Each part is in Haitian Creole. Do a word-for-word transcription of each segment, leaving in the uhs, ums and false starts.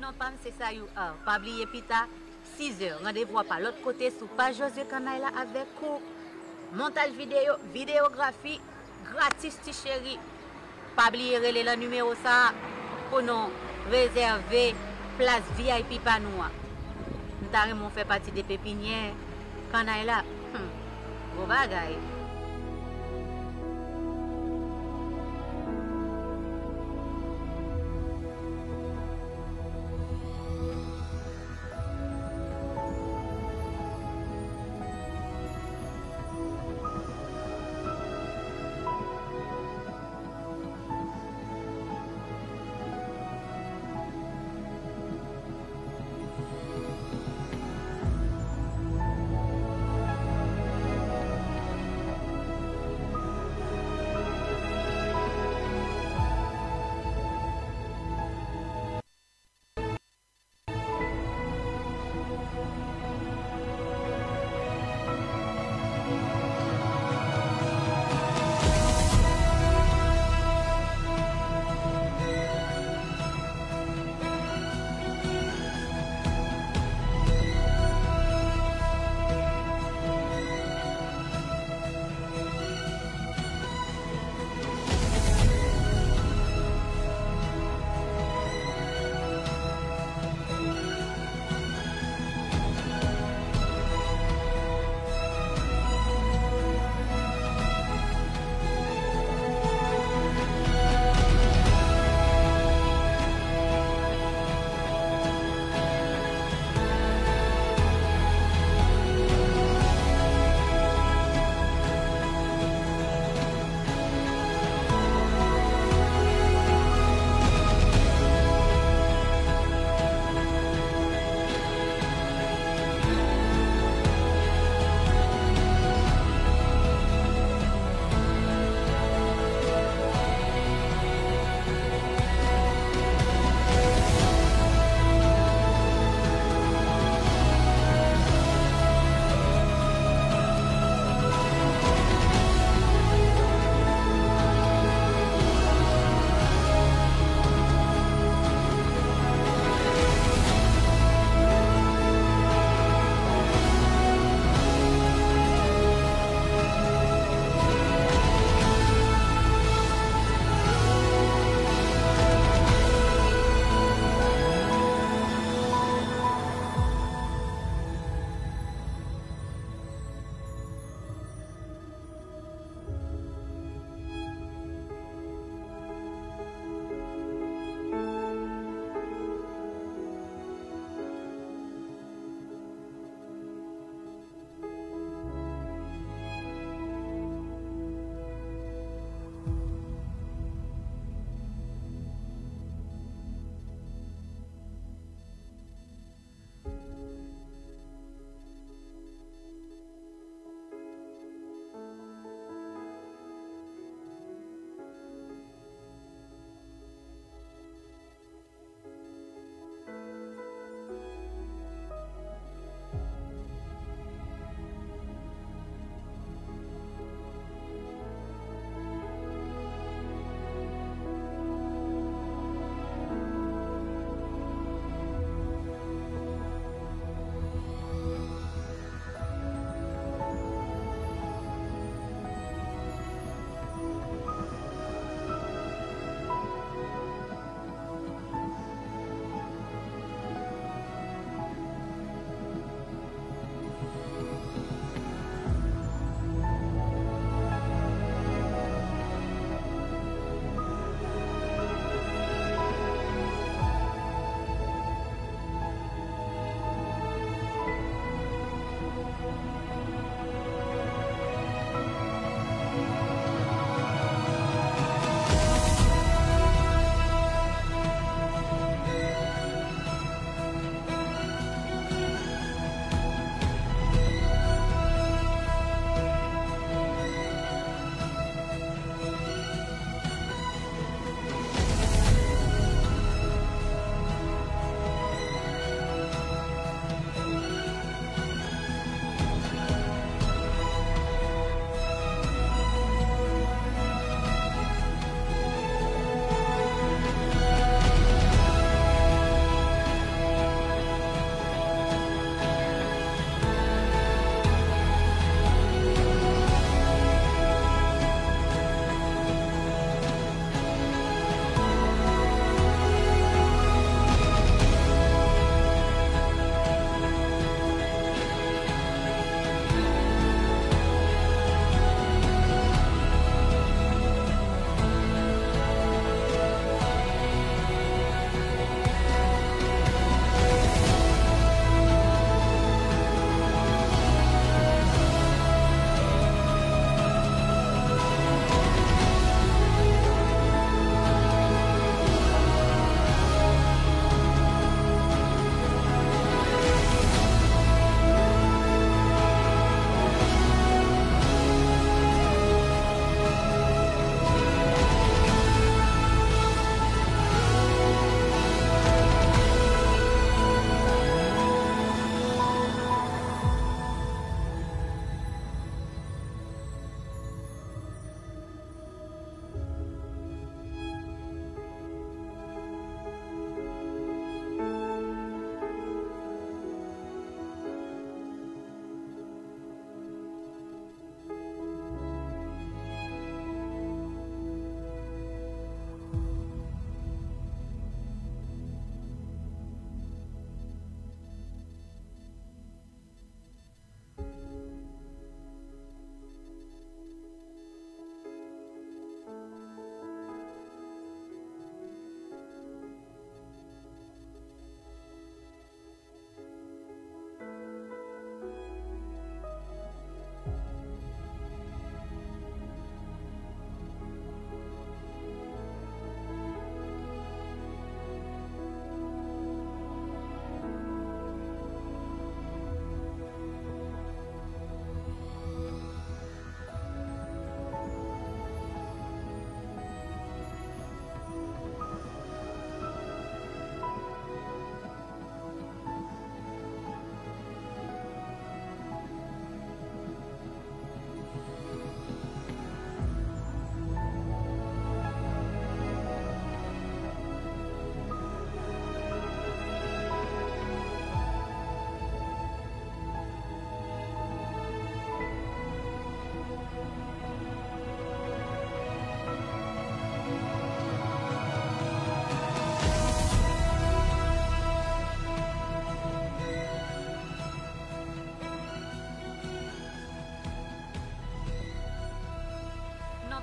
Non pa m se Sayou Art. Pa bliye pita, sizè, randevou a pa lòt kote sou paj Josue Kanay la avèk ou. Montaj videyo, videyografi, gratis ti cheri. Pa bliye rele nan nimewo sa a pou nou rezève plas V I P pa nou an. M ta renmen w fè pati de pepinyè Kanay la. Hmm. Gwo bagay.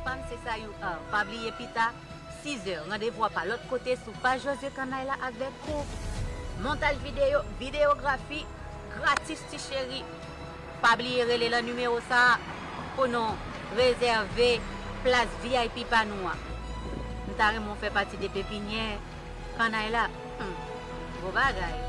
Pam se Sayou Art. Pa bliye pita, sizè, randevou a pa lòt kote sou paj Jozye Kannay la avèk ou. Montaj videyo, videyografi, gratis ti cheri. Pa bliye rele nan nimewo sa a pou nou rezève plas V I P pa nou an. M ta renmen w fè pati de pepinyè kannay la. Hmm. Bon bagay.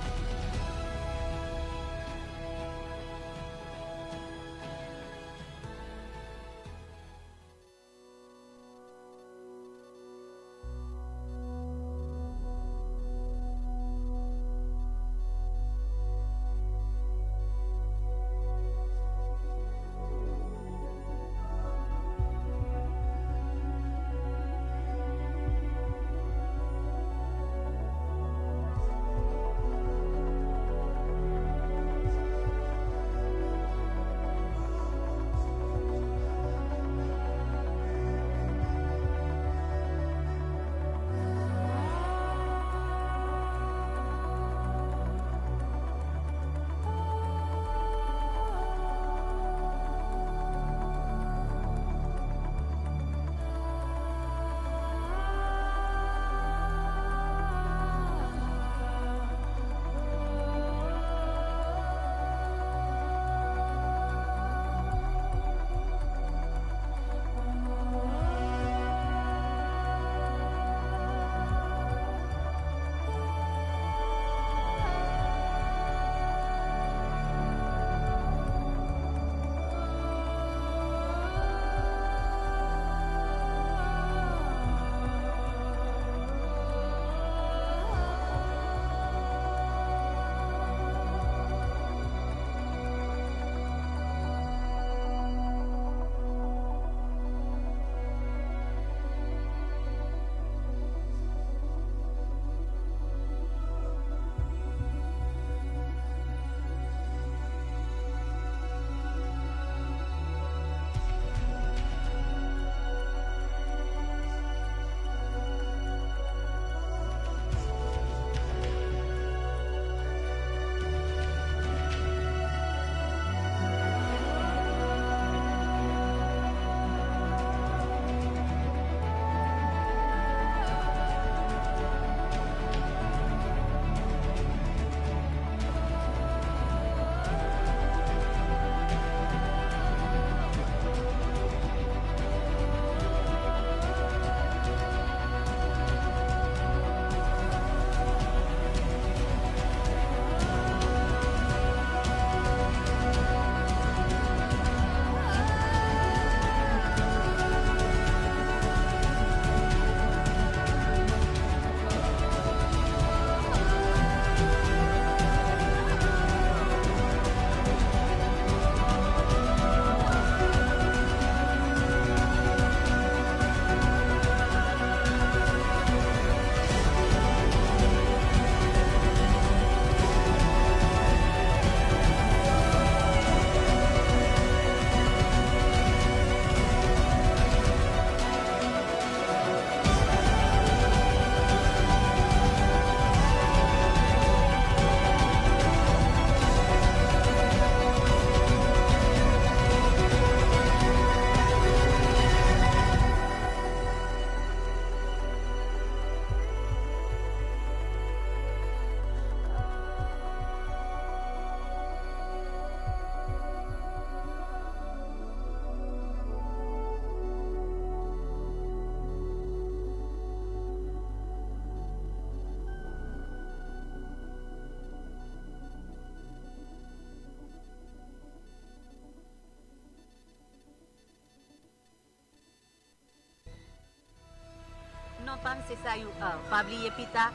Non pa m se Sayou Art. Pa bliye pita,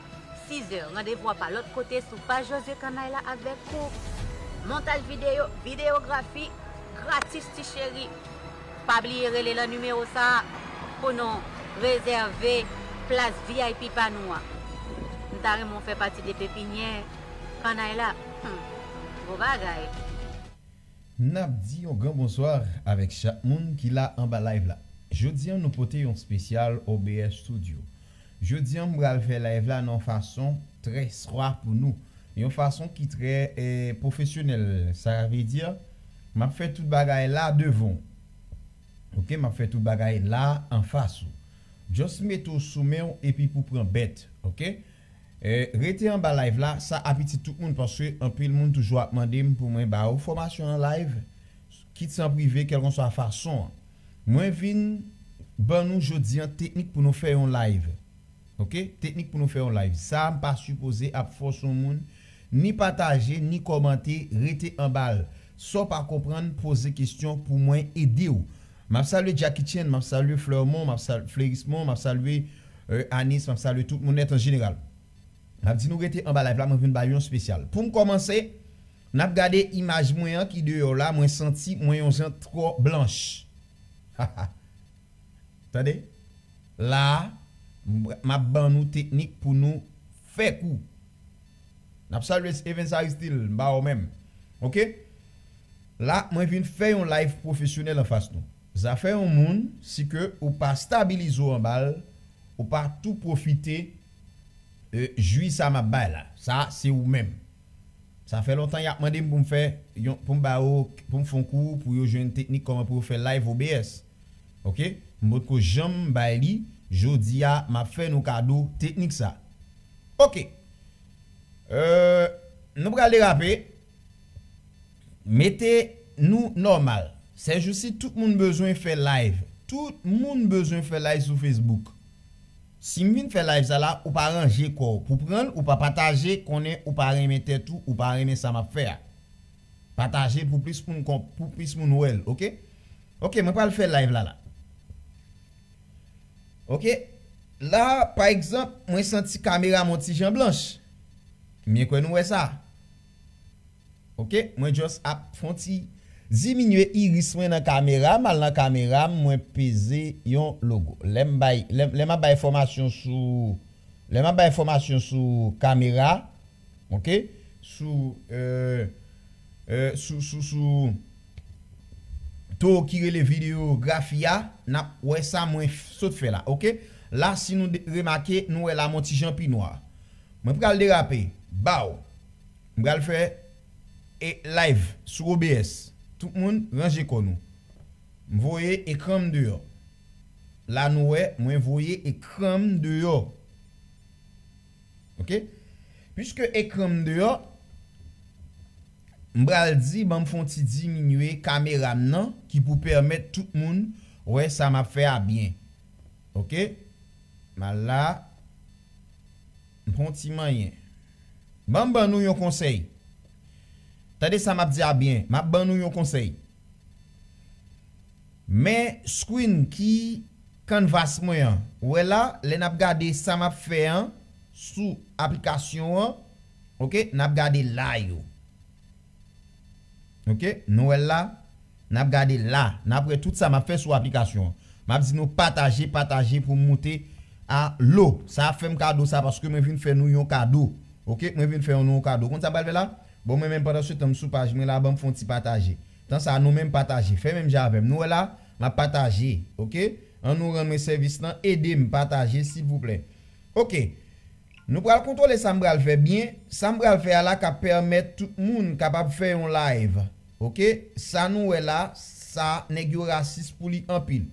sizè, randevou a pa lòt kote sou paj Jozye Kannay la avèk ou. Montaj videyo, videyografi, gratis ti cheri. Pa bliye rele nan nimewo sa a pou nou rezève plas V I P pa nou an. M ta renmen w fè pati de pepinyè kannay la. Hmm. Bon bagay. N ap di yon gran bonswa avèk chak moun ki la anba live la. Jodi a, nou pote yon espesyal O B S Studio. Jodi a, m pral fè live la nan yon fason trè swa pou nou. Yon fason ki trè, eh, pwofesyonèl. Sa vle di, m ap fè tout bagay la devan w. Ok, m ap fè tout bagay la anfas ou. Just mete w sou men w epi pou pran bèt. Ok. Eh, rete anba live la, sa ap itil tout moun paske anpil moun toujou ap mande m pou mwen ba yo fòmasyon an live, kit se an prive, kèlkanswa fason an. Mwen vin ban nou jodi an teknik pou nou fè yon live. Ok? Teknik pou nou fè yon live. Sa m pa sipoze ap fòse yon moun ni pataje, ni kòmante, rete anba l. Sa w pa konprann, poze kesyon pou mwen ede w. M ap salye Jackie Chan, m ap salye Fleurmont, m ap sal Fleurismont, m ap salye eh, Anis, m ap salye tout moun nèt an jeneral. M ap di nou rete anba live la, mwen vin ba yon espesyal. Pou m kòmanse, n ap gade imaj mwen an ki deyò la, mwen santi mwen yon jan twò blanch. Tande? La, m ap ban nou teknik pou nou fè kou. N ap salye Evans Aristil, m ba w menm. Ok? La, mwen vin fè yon live pwofesyonèl anfas nou. Zafè yon moun, si ke ou pa stabilize w anba l, ou pa tou pwofite eh, jwi sa m ap bay la. Sa, se ou menm. Sa fè lontan y ap mande m pou m fè yon, pou m ba yo, pou m fè yon kou, pou yo jwenn teknik kòman pou yo fè live O B S. Ok? M potko janm bay li, jodi a, m ap fè nou kado teknik sa. Ok. Eh, nou pral derape. Mete nou nòmal. Sèjousi, tout moun bezwen fè live. Tout moun bezwen fè live sou Facebook. Si m vin fè live sa la, ou pa ranje kò w pou pran l, ou pa pataje, konnen ou pa renmen tèt ou, ou pa renmen sa m ap fè a. Pataje l pou plis moun konp-, pou plis moun wè l, ok? Ok, mwen pral fè live la la. Ok? La, pa egzanp, mwen santi kamera m on ti jan blanch. M byen kwè nou wè sa. Ok, mwen just ap fè on ti diminye iris mwen nan kamera, m al nan kamera m, mwen peze yon logo. Lè m bay, lè, lè m ap bay fòmasyon sou, lè m ap bay fòmasyon sou kamera, ok, sou, eh, eh, sou, sou, sou to ki rele videyografi a, n ap wè sa mwen sot fè la, ok? La, si nou de- remake, nou wè la m on ti jan pi nwa. Mwen pral derape, baw. M pral fè e live sou O B S. Tout moun, ranje kò nou. M voye ekran m deyò. La nou wè, mwen voye ekran m deyò. Ok? Piske ekran m deyò, m pral di, ban m fè on ti diminye kamera m nan, ki pou pèmèt tout moun wè sa m ap fè a byen. Ok? M al la, m pran on ti manyen. Ban m ban nou yon konsèy. Tande sa m ap di a byen. M ap ban nou yon konsèy. Men screen ki canvas mwen an. Ou wè la, lè n ap gade sa m ap fè an sou aplikasyon an, ok, n ap gade la yo. Ok, nou wè l la, n ap gade la, n ap wè tout sa m ap fè sou aplikasyon an. M ap di nou pataje, pataje pou m moute a lo. Sa ap fè m kado sa paske mwen vin fè nou yon kado. Ok, mwen vin fè nou yon kado. Konn sa m pral fè la? Bon, mwen menm pandan se tan m sou paj mwen la, ban m fè yon ti pataje. Tan sa, nou menm pataje. Fè menm jan avè m. Nou wè la, m ap pataje. Ok? An nou rann mwen sèvis lan, ede m pataje, silvouplè. Ok. Nou pral kontwole sa m pral fè byen. Sa m pral fè a la ka pèmèt tout moun kapab fè yon live. Ok? Sa nou wè la, sa nèg yo rasis pou li anpil.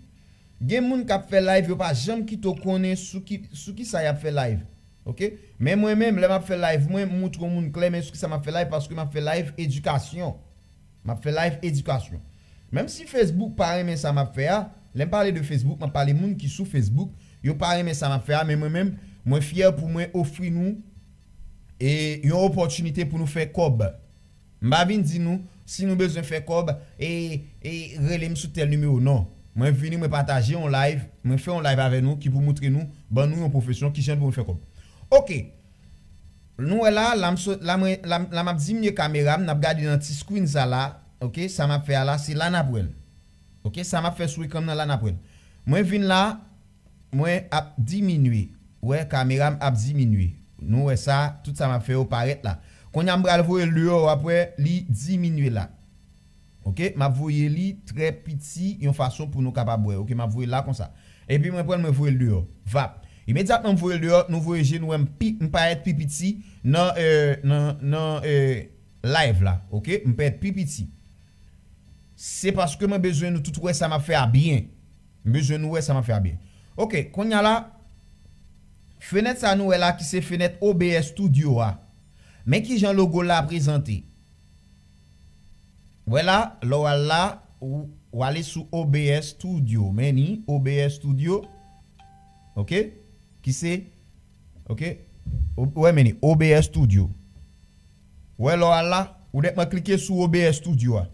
Gen moun k ap fè live, yo pa janm kite w konnen sou ki, sou ki sa y ap fè live. Ok? Men mwen menm, lè m ap fè live mwen, m moutre yon moun klè men sou ki sa m ap fè live paske m ap fè live edikasyon. M ap fè live edikasyon. Menm si Facebook pa renmen sa m ap fè a, lè m pale de Facebook, m ap pale moun ki sou Facebook, yo pa renmen sa m ap fè a, men mwen menm, mwen fyè pou mwen ofri nou e yon opòtinite pou nou fè kòb. M pa vin di nou, si nou bezwen fè kòb, e, e rele m sou tèl nimewo, non. Mwen vini, mwen pataje yon live, mwen fè yon live avè nou ki pou moutre nou, ban nou yon pwofesyon, ki jan pou nou fè kòb. Ok. Nou wè la, la m sot, la mwen, la, la m ap diminye kamera m, n ap gade nan ti screen sa la, ok, sa m ap fè a la, se la n ap wè l. Ok, sa m ap fè sou ekran m nan la, n ap wè l. Mwen vin la, mwen ap diminye. Wè, kamera m ap diminye. Nou wè sa, tout sa m ap fè yo parèt la. Kounye a m pral voye l deyò, w ap wè li diminye la. Ok, m ap voye li trè piti, yon fason pou nou kapab wè. Ok, m ap voye l la konsa. Epi mwen pran l, mwen voye l deyò. Vap. Imedyatman m voye l deyò, nou voye je nou wè m pi, m parèt pi piti nan, eh, nan, nan, eh, live la. Ok, m parèt pi piti. Se paske mwen bezwen nou tout wè sa m ap fè a byen. M bezwen nou wè sa m ap fè a byen. Ok, kounye a la, fenèt sa nou wè la ki se fenèt O B S Studio a. Men kijan logo l la prezante. Wè la, lè w al la, ou, ou ale sou O B S Studio. Men ni O B S Studio. Ok? Ki se, ok? Ou, ou wè men ni O B S Studio. Wè lè w al la, ou nètman klike sou O B S Studio a.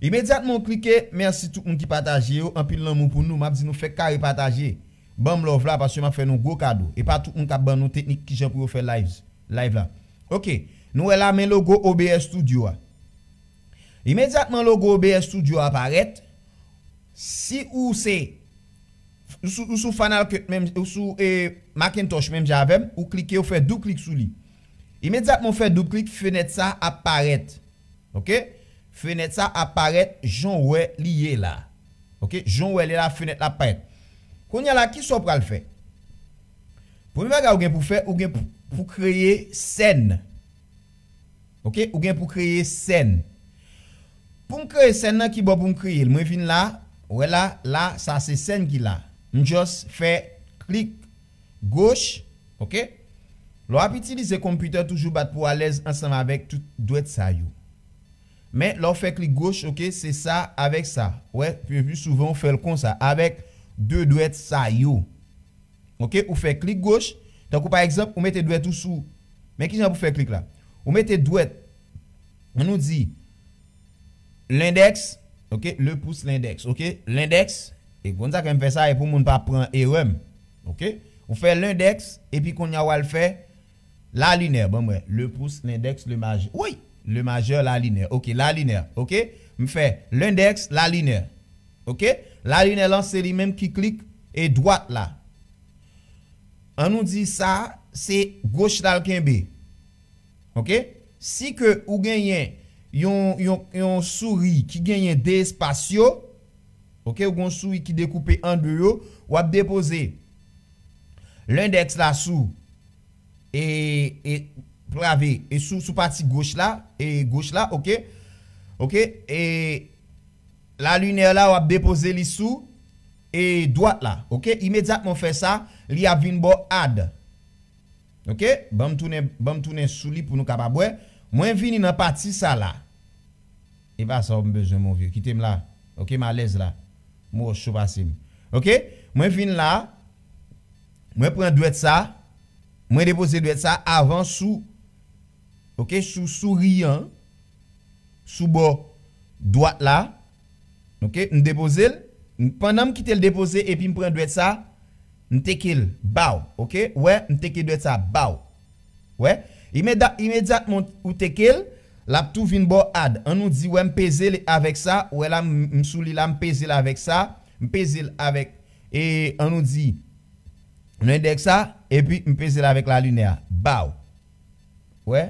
Imedyatman w klike, mèsi tout moun ki pataje yo, anpil lanmou pou nou, m ap di nou fèk kare pataje. Ban m love la, paske m ap fè nou gwo kado. E pa tout moun k ap ban nou teknik kijan pou yo fè live, live la. Ok, nou wè la men logo O B S Studio a. Imedyatman logo O B S Studio a parèt, si ou se, ou sou, ou sou Final Cut menm, ou sou e, Macintosh menm jan avè m, ou klike, ou fè doub klik sou li. Imedyatman ou fè doub klik, fenèt sa ap parèt. Ok? Fenèt sa ap parèt jan w wè li ye la. Ok? Jan w wè li la, fenèt la ap parèt. Kounye a la, kisa w pral fè? Premye bagay ou gen pou fè, ou gen pou, pou kreye sèn. Ok? Ou gen pou kreye sèn. Pou m kreye sèn nan, ki bò pou m kreye l? Mwen vin la, wè la, la, sa se sèn ki la. M just fè klik goch, ok? Lè w ap itilize konpitè, toujou bat pou alèz ansanm avèk tout dwèt sa yo. Men, lè w fè klik goch, ok, se sa avèk sa. Wè, pi, pi souvan, w fè l konsa, avèk de dwèt sa yo. Ok, ou fè klik goch, tankou pa egzanp, ou mete dwèt ou sou, men kijan pou fè klik la? Ou mete dwèt, ann nou di, lendèks, ok, le pouce l'index, ok, lendèks, e konn sa ke m fè sa, e pou moun pa pran erè m, ok, ou fè lendèks, epi kounye a w al fè la linè, ban m wè, le pouce, l'index, le majeur, wi, le majeur, la linè, ok, la linè, ok, m fè lendèks, la linè, ok, la linè lan se li menm ki klik e dwat la. Ann nou di sa, se goch la l kenbe. Ok? Si ke ou genyen yon, yon, yon souri ki genyen de espas yo, ok, ou gen yon souri ki dekoupe an de yo, w ap depoze lendèks la sou, e, e, plave, e sou, sou pati goch la, e goch la, ok? Ok? E la linè la, w ap depoze li sou, e dwat la, ok? Imedyatman w fè sa, li ap vin ba w add. Ok? Ban m tounen, ban m tounen sou li pou nou kapab wè. Mwen vini nan pati sa la. E pa sa w m bezwen, mon vieux. Kite m la. Ok, m alèz la. M wè w cho pase m. Ok? Mwen vin la. Mwen pran dwèt sa. Mwen depoze dwèt sa avan sou, ok, sou souri an. Sou bò dwat la. Ok, m depoze l. M, pandan m kite l depoze epi m pran dwèt sa, m teke l ba w. Ok, wè, m teke dwèt sa ba w. Wè, imeda-, imedyatman ou teke l, l ap tou vin ba w add. Ann nou di, wè, m peze l avèk sa, wè la, m, m sou li la, m peze l avèk sa, m peze l avèk, e, ann nou di, lendèks sa, epi m peze l avèk la linè a, ba w. Wè,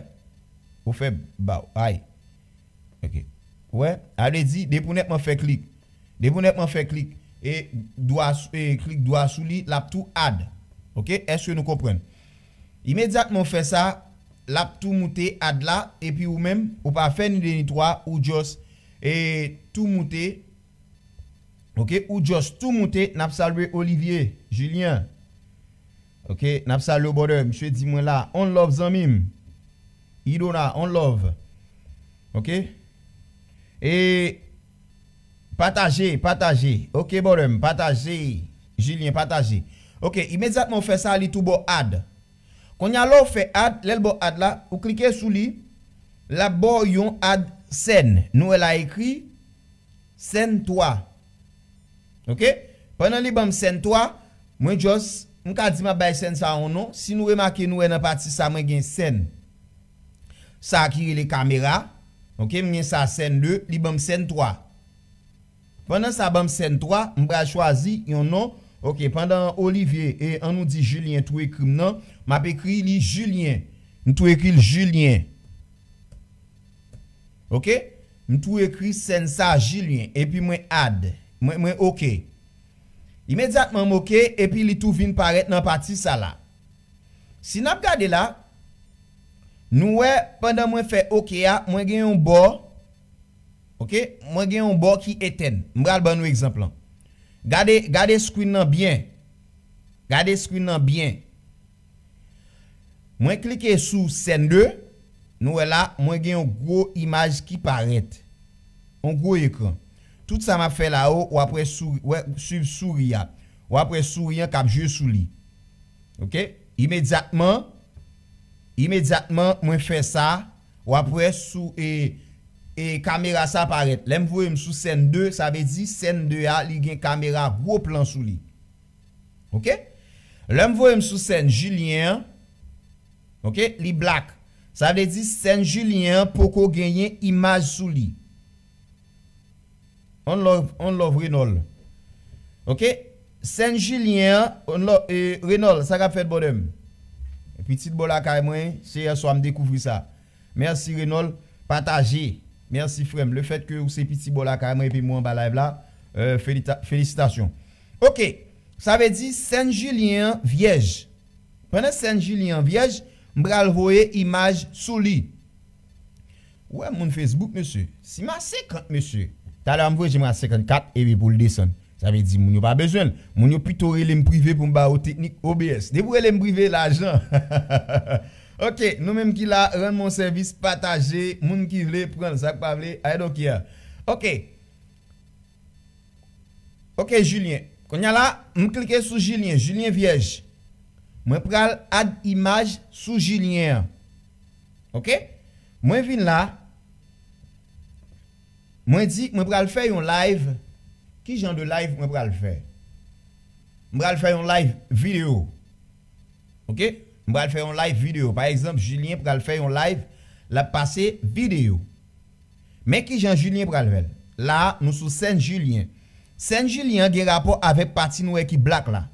ou fè ba w, ay. Ok. Wè, a vle di, depi w nètman fè klik. Depi w nètman fè klik, e dwa, e klik dwa sou li, l ap tou add. Ok, èske nou konprann? Imedyatman w fè sa, l ap tou moute add la, epi ou menm, ou pa fè ni de ni twa, ou just, e tou moute, ok, ou just tou moute, n ap salye Olivier, Julien. Ok, n ap salye w, brother. Misye di mwen la, on love, zanmi m. Idona, on love. Ok? E pataje, pataje. Ok, brother m, pataje. Julien, pataje. Ok, imedyatman w fè sa, li tou ba w add. Kounye a, lè w fè add, lè l ba w add la, ou klike sou li, l ap ba w yon add sèn. Nou wè la ekri sèn twa. Ok? Pandan li ban m sèn twa, mwen just, m ka di m ap bay sèn sa yon non. Si nou remake, nou wè nan pati sa, mwen gen sèn sa ki rele kamera. Ok, m gen sa sèn de, li ban m sèn twa. Pandan sa ban m sèn twa, m pral chwazi yon non. Ok, pandan Olivier e ann nou di Julien tou ekri m nan, m ap ekri li Julien. M tou ekri l Julien. Ok? M tou ekri sèn sa Julien, epi mwen add. Mwen, mwen ok. Imedyatman m ok, epi li tou vin parèt nan pati sa la. Si n ap gade la, nou wè pandan mwen fè ok a, mwen gen yon bò, Ok, mwen gen yon bò ki etèn. M pral ban nou egzanp lan. Gade, gade screen nan byen. Gade screen nan byen. Mwen klike sou sèn de. Nou wè la, mwen gen yon gwo imaj ki parèt. Yon gwo ekran. Tout sa m ap fè la o, w ap wè souri, wè, swiv souri a. W ap wè souri an k ap jwe sou li. Ok? Imedyatman, imedyatman mwen fè sa, w ap wè sou e, e kamera sa parèt. Lè m voye m sou sèn de, sa vle di sèn de a, li gen kamera gwo plan sou li. Ok? Lè m voye m sou sèn Julien an, ok, li black. Sa vle di sèn Julien an poko genyen imaj sou li. On love, on love Renol. Ok? Sèn Julien an, on love, e, Renol, sa k ap fèt, brother m? Pitit bò lakay mwen, se yè swa m dekouvri sa. Mèsi, Renol. Pataje. Mèsi, frè m. Lefètke ou se pitit bò lakay mwen epi mwen anba live la, euh, felita-, felisitasyon. Ok. Sa vle di sèn Julien an vyèj. Pandan sèn Julien an vyèj, m pral voye imaj sou li. Ou wè moun Facebook, mesye. Si m a senkant, mesye. Talè a m voye je m a senkannkat, epi pou l desann. Sa vle di moun yo pa bezwen l. Moun yo pito rele m prive pou m ba yo teknik O B S. Depi w rele m prive, lajan. Ok, nou menm ki la, rann mwen sèvis, pataje, moun ki vle, pran l, sa k pa vle, I don't care. Ok. Ok, Julien. Kounye a la, m klike sou Julien. Julien vyèj. Mwen pral add imaj sou Julien an. Ok? Mwen vin la. Mwen di, mwen pral fè yon live. Ki jan de live mwen pral fè? Mwen pral fè yon live videyo. Ok? Mwen pral fè yon live videyo. Pa egzanp, Julien pral fè yon live, l ap pase videyo. Men ki jan Julien pral fè l. La, nou sou sèn Julien. Sèn Julien an gen rapò avèk pati nou wè ki black la.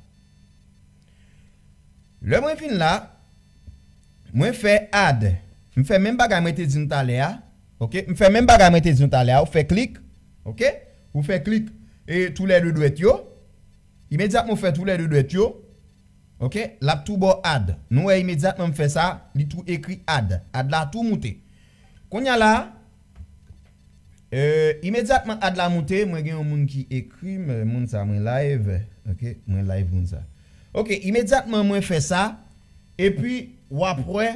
Lè mwen vin la, mwen fè add. M fè menm bagay mwen te di nou talè a. Ok? M fè menm bagay mwen te di nou talè a. Ou fè klik. Ok? Ou fè klik e tou lè de dwèt yo. Imedyatman ou fè tou lè de dwèt yo. Ok? L ap tou ba w add. Nou wè imedyatman m fè sa, li tou ekri add. Add la tou moute. Kounye a la, euh, imedyatman add la moute, mwen gen yon moun ki ekri m, moun sa mwen live. Ok? Mwen live moun sa. Ok, imedyatman mwen fè sa, epi w ap wè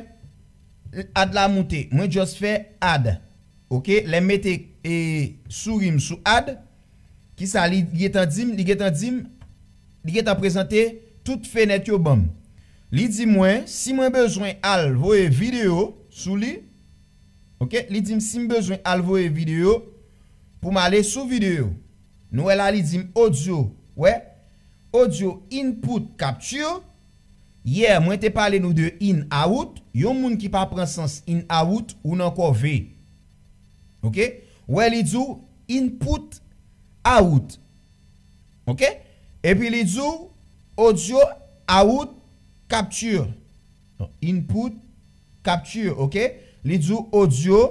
add la moute. Mwen just fè add. Ok? Lè m mete, e, souri m sou add, kisa li gentan di m? Li gentan di m, li gentan prezante tout fenèt yo ban m. Li di mwen, si mwen bezwen al voye videyo sou li, ok? Li di m si m bezwen al voye videyo pou m ale sou videyo. Nou wè la, li di m audio, wè? Audio input capture. Yè, mwen te pale nou de in out. Yon moun ki pa pran sans in out, ou nan kòve. Ok? Wè, li di w input out. Ok? Epi li di w audio out capture. Input capture, ok? Li di w audio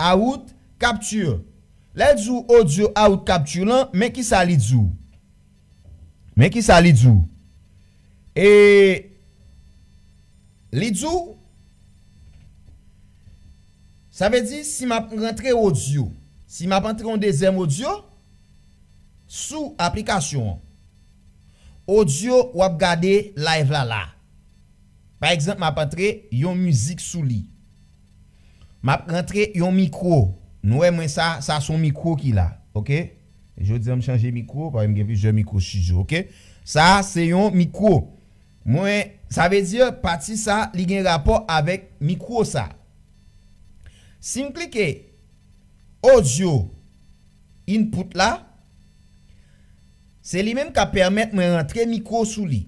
out capture. Lè l di w audio out capture lan, men kisa li di w? Men kisa li di w? E li di w, sa vle di si m ap rantre audio, si m ap antre yon dezyèm audio sou aplikasyon an, audio w ap gade live la la. Pa egzanp, m ap antre yon mizik sou li. M ap rantre yon mikwo. Nou wè mwen sa, sa se yon mikwo ki la. Ok? Jodi a m chanje mikwo, paske m gen plizyè mikwo estidyo. Ok? Sa se yon mikwo. Mwen, sa vle di pati sa, li gen rapò avèk mikwo sa. Si m klike audio input la, se li menm k ap pèmèt mwen rantre mikwo sou li.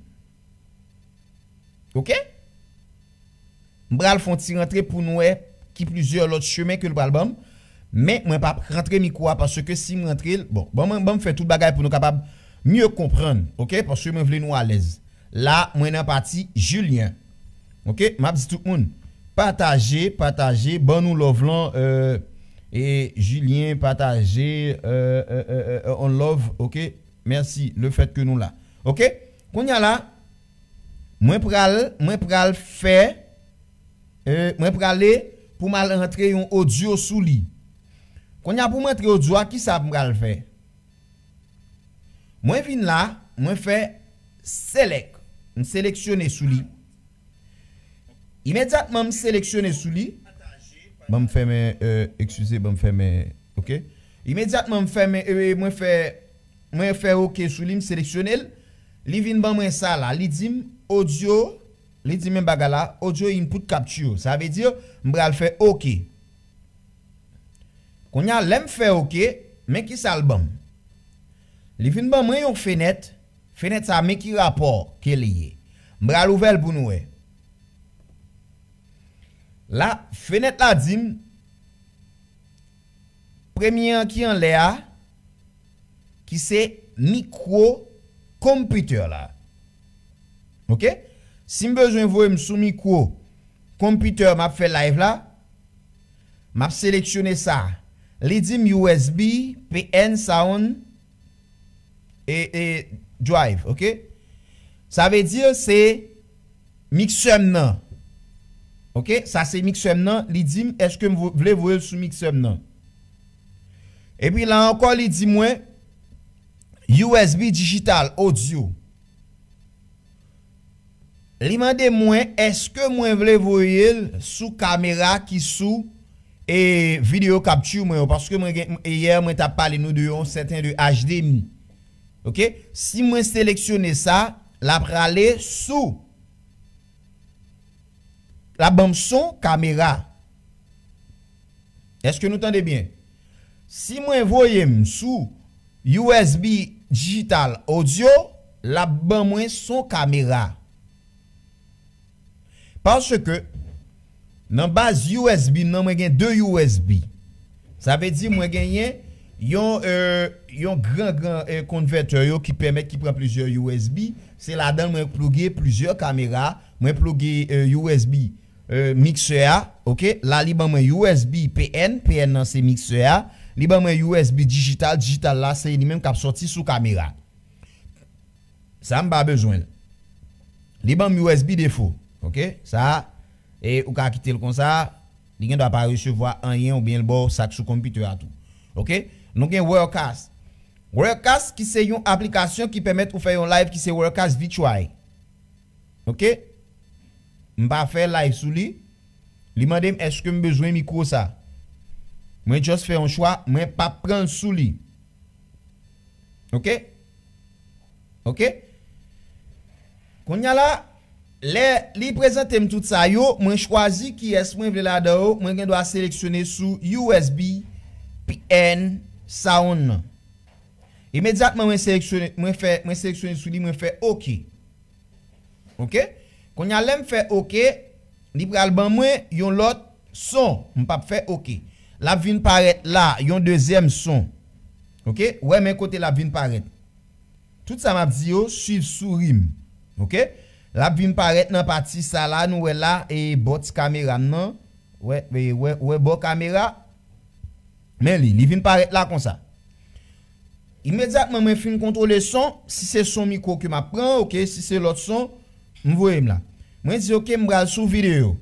Ok? M pral fè yon ti rantre pou n wè ki plizyè lòt chemen ke l pral ban m. Men mwen p ap rantre mikwo a paske si m rantre l, bon, ban mwen, ban m fè tout bagay pou nou kapab mye konprann, ok? Paske mwen vle nou alèz. La, mwen nan pati Julien. Ok? M ap di tout moun, pataje, pataje, ban nou love lan, euh, e Julien, pataje, euh, euh, euh, euh, on love, ok? Mèsi, le fait que nou la. Ok? Kounye a la, mwen pral, mwen pral fè, euh, mwen prale pou m al rantre yon audio sou li. Kounye a pou m antre odyo a, kisa m pral fè? Mwen vin la, mwen fè select. M seleksyone sou li. Imedyatman m seleksyone sou li. Ban m fèmen, euh, eskize, ban m fèmen, ok. Imedyatman m fèmen, euh, mwen fè, mwen fè ok sou li, m seleksyone l. Li vin ban mwen sa la. Li di m audio, li di m men bagay la, audio input capture. Sa vle di, m pral fè ok. Kounye a, lè m fè ok, men kisa l ban m. Li vin ban mwen yon fenèt. Fenèt sa, men ki rapò ke li ye. M pral ouvè l pou nou wè. La, fenèt la di m, premye an ki anlè a, ki se mikwo konpitè la. Ok? Si m bezwen voye m sou mikwo konpitè m ap fè live la, m ap seleksyone sa. Li di m U S B, P N, sound, e, e drive, ok? Sa vle di se miksè m nan. Ok? Sa se miksè m nan. Li di m èske m vo- vle voye l sou miksè m nan. Epi la ankò, li di mwen U S B digital audio. Li mande mwen èske mwen vle voye l sou kamera ki sou e video capture mwen yo, paske mwen gen, e yè mwen t ap pale nou de yon sèten de H D M I. Ok? Si mwen seleksyone sa, l ap rale sou, l ap ban m son kamera. Èske nou tande byen? Si mwen voye m sou U S B digital audio, l ap ban mwen son kamera. Paske nan baz U S B nan, mwen gen de U S B. Sa vle di mwen genyen yon, euh, yon gran, gran, euh, konvètè yo ki pèmèt, ki pran plizyè U S B. Se ladan l mwen pluge plizyè kamera, mwen pluge, euh, U S B, euh, miksè a, ok? La, li ban mwen U S B P N, P N nan se miksè a. Li ban mwen U S B digital, digital la, se li menm k ap sòti sou kamera. Sa m pa bezwen l. Li ban m U S B defo. Ok? Sa, e ou ka kite l konsa, li gen dwa pa resevwa anyen oubyen l ba w sa k sou konpitè a tou. Ok? Nou gen Wirecast. Wirecast ki se yon aplikasyon ki pèmèt ou fè yon live ki se Wirecast Virtual. Ok? M pa fè live sou li. Li mande m èske m bezwen mikwo sa. Mwen just fè yon chwa, mwen p ap pran l sou li. Ok? Ok? Kounye a la, lè li prezante m tout sa yo, mwen chwazi kiyès mwen vle ladan yo, mwen gen dwa seleksyone sou U S B, P N, sound nan. Imedyatman mwen seleksyone, mwen fè, mwen seleksyone sou li, mwen fè ok. Ok? Kounye a lè m fè ok, li pral ban mwen yon lòt son. M p ap fè ok. L ap vin parèt la, yon dezyèm son. Ok? Ou wè men kote l ap vin parèt. Tout sa m ap di yo, swiv souri m. Ok? L ap vin parèt nan pati sa la, nou wè la, e bò ti kamera m nan. Wè, e, wè, wè bò kamera. Men li, li vin parèt la konsa. Imedyatman mwen fin kontwole son, si se son mikwo ke m ap pran, ok, si se lòt son, m voye m la. Mwen di, ok, m pral sou videyo.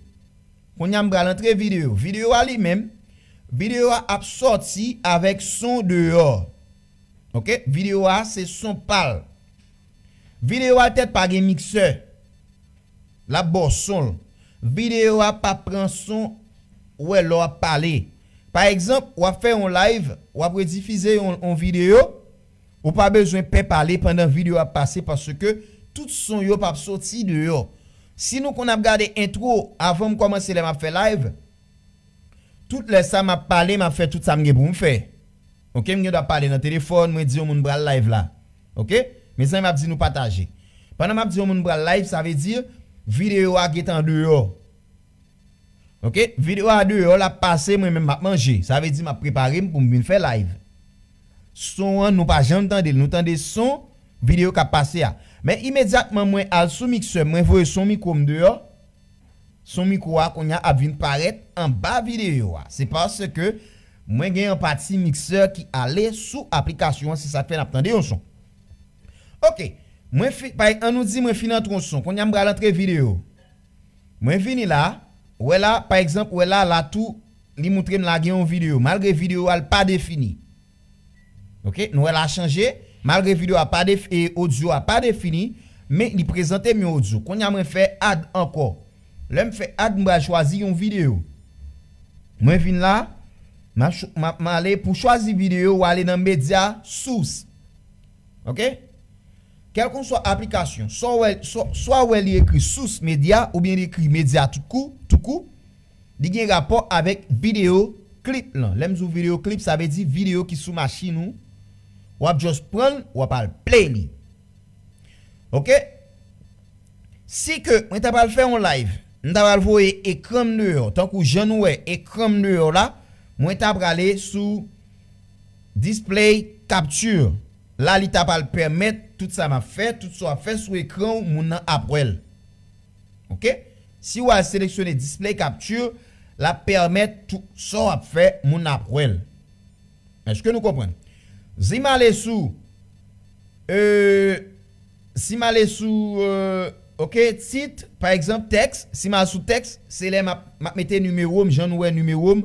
Kounye a m pral antre videyo. Videyo a li menm, videyo a ap sòti avèk son deyò. Ok, videyo a se son pa l. Videyo a tèt pa gen miksè. L ap ba w son l. Videyo a p ap pran son, ou wè lè w ap pale. Pa egzanp, w ap fè yon live, w ap redifize yon, yon videyo, ou pa bezwen pè pale pandan videyo a ap pase paske tout son yo p ap soti deyò. Si nou konn ap gade entwo avan m kòmanse lè m ap fè live, tout lè sa m ap pale, m ap fè tout sa m gen pou m fè. Ok, m gen dwa pale nan telefòn, mwen di yon moun pral live la. Ok? Mezanmi, m ap di nou pataje. Pandan m ap di yon moun pral live, sa vle di videyo a gentan deyò. Ok? Videyo a deyò, l ap pase, mwen menm m ap manje. Sa vle di m ap prepare m pou m vin fè live. Son an, nou pa janm tande l. Nou tande son videyo k ap pase a. Men imedyatman mwen al sou miksè, mwen voye son mikwo m deyò. Son mikwo a kounye a ap vin parèt anba videyo a. Se paske mwen gen yon pati miksè ki ale sou aplikasyon an, se sa k fè n ap tande yon son. Ok, mwen fi, pa, an nou di mwen fin antre yon son. Kounye a m pral antre videyo. Mwen vini la, wè la, pa egzanp, wè la, la tou, li moutre m la gen yon videyo. Malgre videyo a l pa defini. Ok, nou wè la chanje. Malgre videyo a pa def, e odyo a pa defini, men li prezante m yon odyo. Kounye a mwen fè add ankò. Lè m fè add, m pral chwazi yon videyo. Mwen vin la, m ap ch-, m ap, m ale pou chwazi videyo, w ale nan medya source. Ok? Kèlkonswa aplikasyon, swa w wè, swa, swa w wè li ekri source média oubyen li ekri média tout kou, tout kou, li gen rapò avèk videyo clip lan. Lè m di w videyo clip, sa vle di videyo ki sou machin ou. W ap just pran l, w ap al play li. Ok? Si ke mwen ta pral fè yon live, m ta pral voye ekran m deyò, tankou jan nou wè ekran m deyò la, mwen ta prale sou display capture. La, li ta pral pèmèt tout sa m ap fè, tout sa w ap fè sou ekran w, moun nan ap wè l. Ok? Si w al seleksyone display capture, l ap pèmèt tout sa w ap fè, moun nan ap wè l. Èske nou konprann? Si m ale sou, euh, si m ale sou, euh, ok, tit, pa egzanp, tèks, si m al sou tèks, se lè m ap, m ap mete nimewo m, jan nou wè nimewo m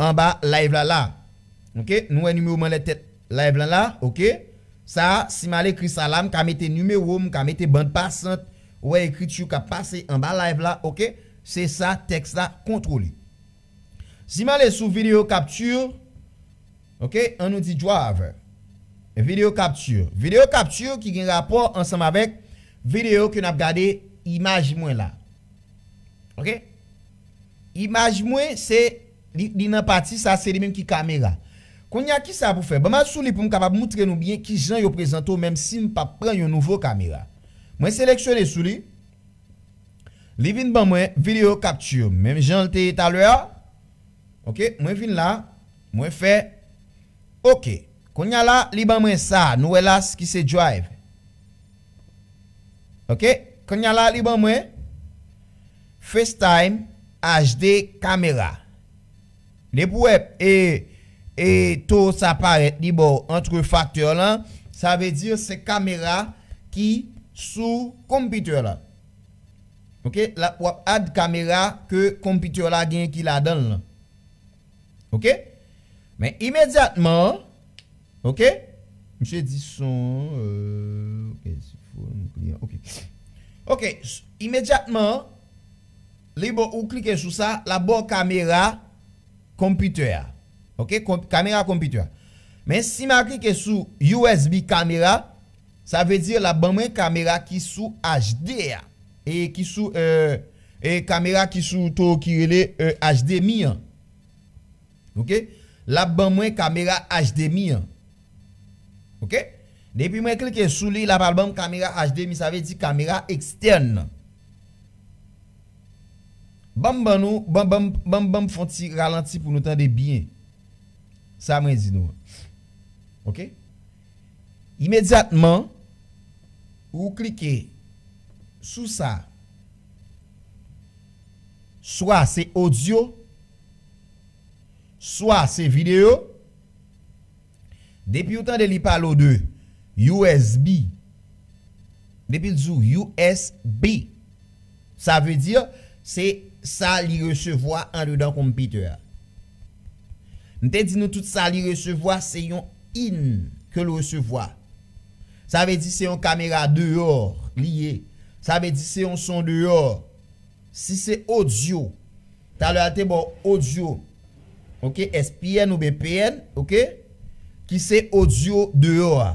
anba live la la. Ok? Nou wè nimewo m anlè tèt live lan la, ok? Sa, si m al ekri sa la, m ka mete nimewo m, m ka mete band pasant, ou wè ekriti k ap pase anba live la, ok? Se sa tèks la kontwole. Si m ale sou video capture, ok, an nou di driver. Video capture. Video capture ki gen rapò ansanm avèk videyo ke n ap gade imaj mwen la. Ok? Imaj mwen, se li, li nan pati sa, se li menm ki kamera. Kounye a, ki sa pou fè? Ban m al sou li pou m kapab moutre nou byen ki jan yo prezante w, menm si m p ap pran yon nouvo kamera. Mwen seleksyone sou li. Li vin ban mwen video capture, menm jan l te ye talè a. Ok, mwen vin la, mwen fè ok. Kounye a la, li ban mwen sa, nou wè la, ki se drive. Ok, kounye a la, li ban mwen FaceTime H D kamera. Depi w wè, e, e to sa parèt li ba w antre faktè lan, sa vle di se kamera ki sou konpitè la. Ok, la, w ap add kamera ke konpitè la gen ki ladan l lan. Ok? Men imedyatman, ok? Misye di son, euh, ok, si fo, nou kliyan, ok. Ok, s-, imedyatman, li bon, ou klike sou sa, l ap ba w kamera konpitè a. Ok? Kon-, kamera konpitè a. Men si m al klike sou U S B kamera, sa vle di l ap ban mwen kamera ki sou H D a. E ki sou, euh, e kamera ki sou to ki rele, euh, H D M I an. Ok? L ap ban mwen kamera H D M I an. Ok? Depi mwen klike sou li, l ap al ban m kamera H D M I, sa vle di kamera ekstèn nan. Ban m ban nou, ban, ban, ban, ban m fè yon ti ralanti pou nou tande byen sa mwen di nou an. Ok? Imedyatman, ou klike sou sa, swa se odyo, swa se videyo. Depi ou tande li pale w de U S B, depi l di w U S B, sa vle di se sa li resevwa andedan konpitè a. M te di nou tout sa li resevwa se yon in ke l resevwa. Sa vle di se yon kamera deyò li ye. Sa vle di se yon son deyò. Si se odyo, talè a te ba w odyo, ok, S P N oubyen P N, ok, ki se odyo deyò a.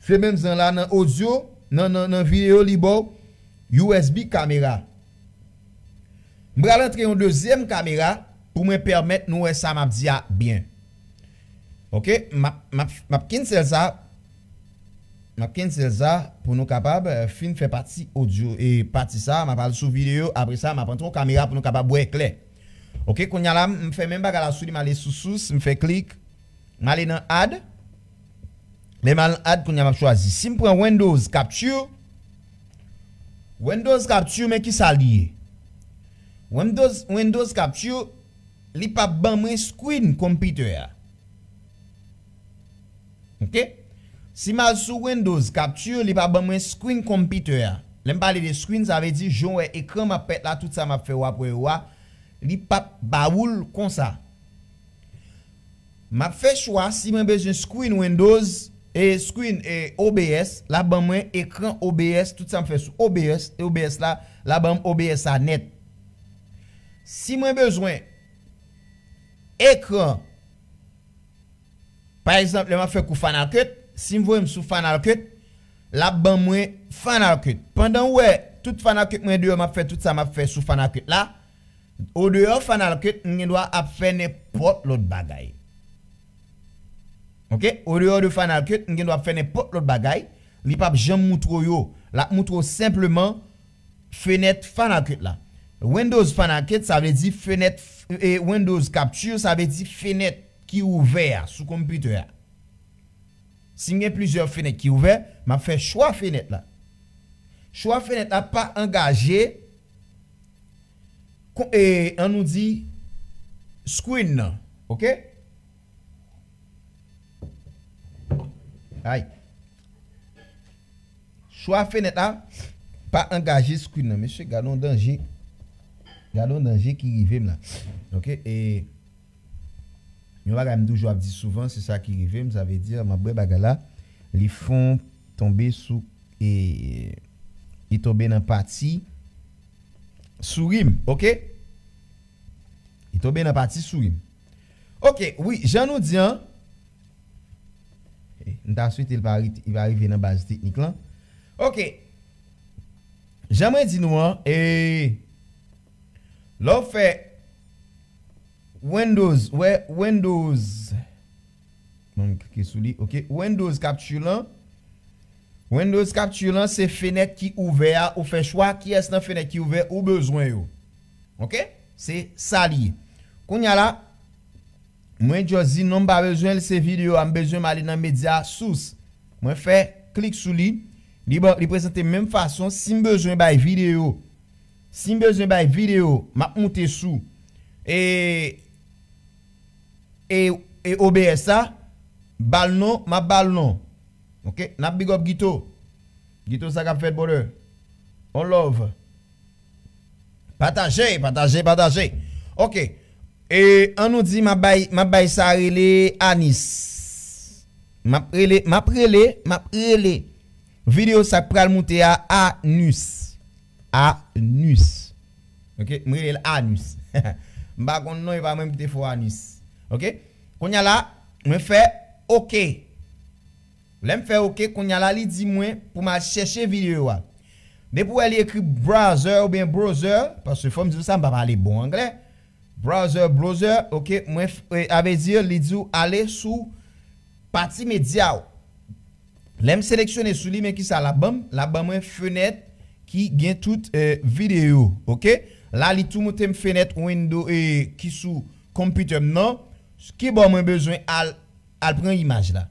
Se menm jan la nan odyo, nan, nan, nan videyo li ba w U S B kamera. M pral antre yon dezyèm kamera pou mwen pèmèt nou wè sa m ap di a byen. Ok, m ap, m ap, m ap cancel sa. M ap cancel sa pou nou kapab, eh, fin fè pati odyo e pati sa, m ap al sou videyo, apre sa, m ap antre yon kamera pou nou kapab wè klè. Ok, kounye a la, m fè menm bagay la sou li, m ale sou source, m fè klik, m ale nan add. Lè m al nan add, kounye a m ap chwazi. Si m pran Windows Capture, Windows Capture, men ki sa li ye? Windows, Windows Capture, li p ap ban mwen screen konpitè a. Ok? Si m al sou Windows Capture, li p ap ban mwen screen konpitè a. Lè m pale de screen, sa vle di jan w wè ekran m ap pèt la, tout sa m ap fè w ap wè yo a, Li p ap ba ou l konsa. M ap fè chwa si mwen bezwen screen Windows, e screen, e O B S, l ap ban mwen ekran O B S, tout sa m fè sou O B S, e O B S la, l ap ban m O B S la nèt. Si mwen bezwen ekran, pa egzanp, lè m ap fè kou Final Cut, si m voye m sou Final Cut, l ap ban mwen Final Cut. Pandan w wè tout Final Cut mwen deyò, m ap fè tout sa m ap fè sou Final Cut la, odeyò Final Cut, m gen dwa ap fè nenpòt lòt bagay. Oke? Odeyò de Final Cut, m gen dwa ap fè nenpòt lòt bagay. Li p ap janm moutre w yo. L ap moutre w senpleman fenèt Final Cut la. Windows Final Cut, sa vle di fenèt, e, Windows Capture, sa vle di fenèt ki ouvè a sou konpitè a. Si m gen plizyè fenèt ki ouvè, m ap fè chwa fenèt la. Chwa fenèt la pa angaje, kon-, e, ann nou di, screen nan. Oke? Ay. Chwa fenèt la pa angaje screen nan. Mesye, gade yon danje. Gade yon danje ki rive m la. Oke? E yon bagay m toujou ap di souvan, se sa ki rive m, sa vle di, m ap wè bagay la, li fon tonbe sou, e, li tonbe nan pati souri m, oke? Li tonbe nan pati souri m. Oke, wi, jan nou di an, e, m ta swete l pa ri-, li pa rive nan baz teknik lan. Oke, jan mwen di nou an, e, lè w fè Windows, wè Windows. Bon, m klike sou li. Oke, Windows Capture lan. Windows Capture lan, se fenèt ki ouvè a, ou fè chwa kiyès nan fenèt ki ouvè ou bezwen yo. Oke? Se sa li ye. Kounye a la, mwen just di non, m pa bezwen l, se videyo a m bezwen, m ale nan medya sous. Mwen fè klik sou li. Li ban, li prezante menm fason. Si m bezwen bay videyo, si m bezwen bay videyo, m ap moute sou, e, e, e O B S la, ba l non, m ap ba l non. Oke, n ap big up Guito. Guito, sa k ap fèt, brother? On love. Pataje, pataje, pataje. Oke. E, ann nou di, m ap bay, m ap bay sa rele Anis. M ap rele, m ap rele, m ap rele. Videyo sa k pral moute a, Anus. Anus. Oke, m rele l Anus. M pa konn non, e pa mwen ki te fè w Anus. Oke? Kounye a la, mwen fè oke. Lè m fè oke, kounye a la, li di mwen pou m al chèche videyo a. Depi w wè li ekri browser oubyen browser, paske fò m di w sa, m pa pale bon anglè. Browser, browser, oke, mwen f-, e, a vle di, li di w ale sou pati medya w. Lè m seleksyone sou li, men kisa l ap ban m? L ap ban mwen fenèt ki gen tout, e, videyo, oke? La, li tou montre m fenèt Windows, e, ki sou konpitè m nan. Kibò mwen bezwen al, al pran imaj la?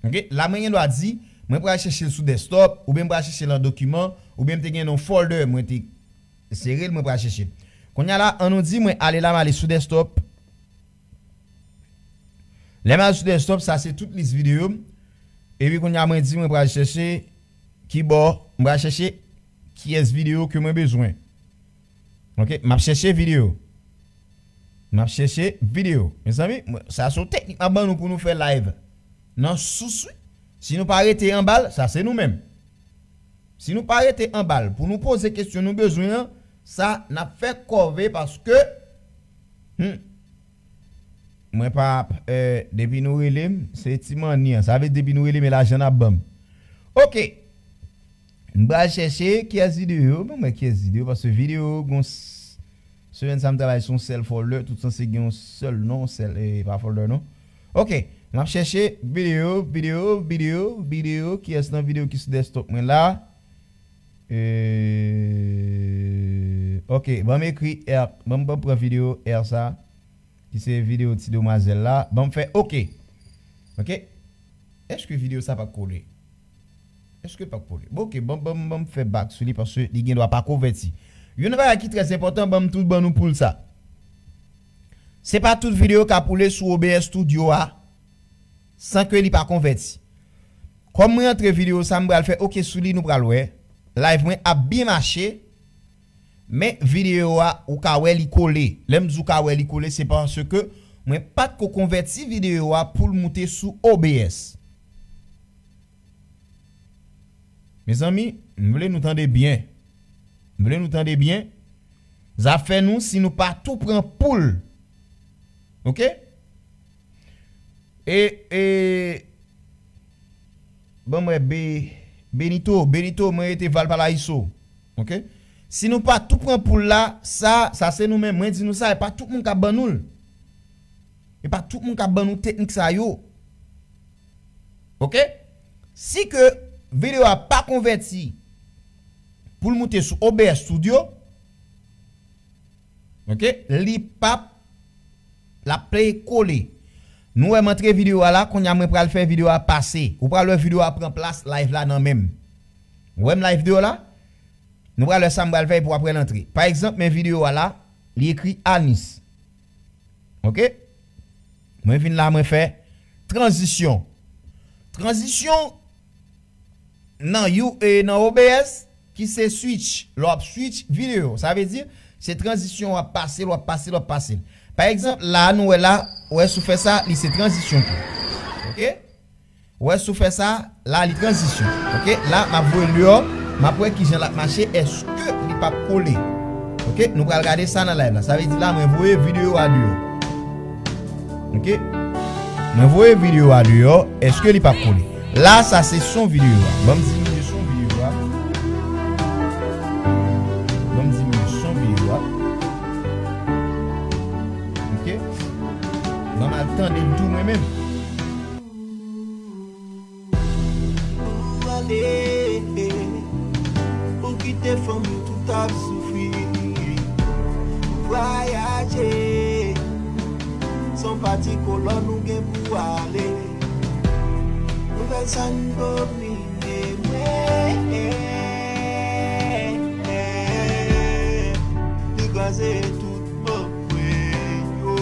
Oke? La, mwen gen dwa di, mwen pral chèche l sou desktop, oubyen mwen pral chèche l nan dokiman, oubyen m te gen yon folder, mwen te sere l, mwen pral chèche l. Kounye a la, ann nou di, mwen ale la, m ale sou desktop. Lè m al sou desktop, sa se tout lis videyo m. Epi kounye a mwen di mwen pral chèche kibò, mwen pral chèche kiyès videyo ke mwen bezwen. Oke, m ap chèche videyo. M ap chèche videyo. Mezanmi, mwen, sa se yon teknik m ap ban nou pou nou fè live. Nan sous, wi. Si nou pa rete anba l, sa se nou menm. Si nou pa rete anba l pou nou poze kesyon nou bezwen an, sa n ap fè kòve paske, hmm, mwen pa ap, eh, depi nou rele m, se ti manni an. Sa vle di depi nou rele m, e lajan n ap ban m. Oke. M pral chèche kiyès videyo, ban m wè kiyès videyo, paske videyo, gon s-, semèn sa m travay sou yon sèl folder, tout sanse gen yon sèl non, sèl, e pa folder non. Oke, m ap chèche videyo, videyo, videyo, videyo, kiyès nan videyo ki sou desktop mwen la? E, oke, ban m ekri R, ban m, ban m pran videyo R sa, ki se videyo ti demwazèl la. Ban m fè oke. Oke? Èske videyo sa pa kole? Èske l pa kole? Bon, oke, ban, ban, ban m fè back sou li paske li gen dwa pa konvèti. Youn nan bagay ki trè enpòtan, ban m tou ban nou pou l sa. Se pa tout videyo k ap woule sou O B S Studio a san ke li pa konvèti. Kòm mwen antre videyo sa, m pral fè oke sou li, nou pral wè. Live mwen ap byen mache. Men videyo a, ou ka wè li kole. Lè m di ou ka wè li kole, se paske mwen pa t ko konvèti videyo a pou l moute sou O B S. Mezanmi, m vle nou tande byen. M vle nou tande byen. Zafè nou, si nou pa tou pran poul. Oke? E, e, ban m wè Be-, Benito, Benito, mwen rete Valparaíso. Oke? Si nou pa tou pran poul la, sa, sa se nou menm. Mwen di nou sa, e pa tout moun k ap ban nou l. E pa tout moun k ap ban nou teknik sa yo. Oke? Si ke videyo a pa konvèti pou l moute sou O B S Studio, oke, li p ap, l ap play kole. Nou wè m antre videyo a la, kounye a mwen pral fè videyo a pase. Ou pral wè videyo a pran plas live la nan men m. Ou wè m live videyo la? Nou pral wè sa m pral fè epi w ap wè l antre. Pa egzanp, men videyo a la, li ekri Anis. Oke? Mwen vin la, mwen fè tranzisyon. Tranzisyon nan you, e, nan O B S, ki se switch. Lè w ap switch videyo, sa vle di, se tranzisyon w ap pase l, w ap pase l, w ap pase l. Pa egzanp, la, nou wè la, ou wè si w fè sa, li se tranzisyon tou. Oke? Ou wè si w fè sa, la, li tranzisyon. Oke? La, m ap voye l deyò, m ap wè kijan l ap mache, èske li p ap kole. Oke? Nou pral gade sa nan live la. Sa vle di la, mwen voye videyo a deyò. Oke? Mwen voye videyo a deyò, èske li p ap kole? La, sa se son videyo a. Ban m diminye son videyo a. Ban m diminye son videyo a. Oke? Ban m al tande l tou mwen menm. Ou ale, ou kite fanmi tout ap soufri. Ou vwayaje, se yon pati kolòn ou gen pou ale. Nouvèl Sendomeng. Li kraze tout mwen yo.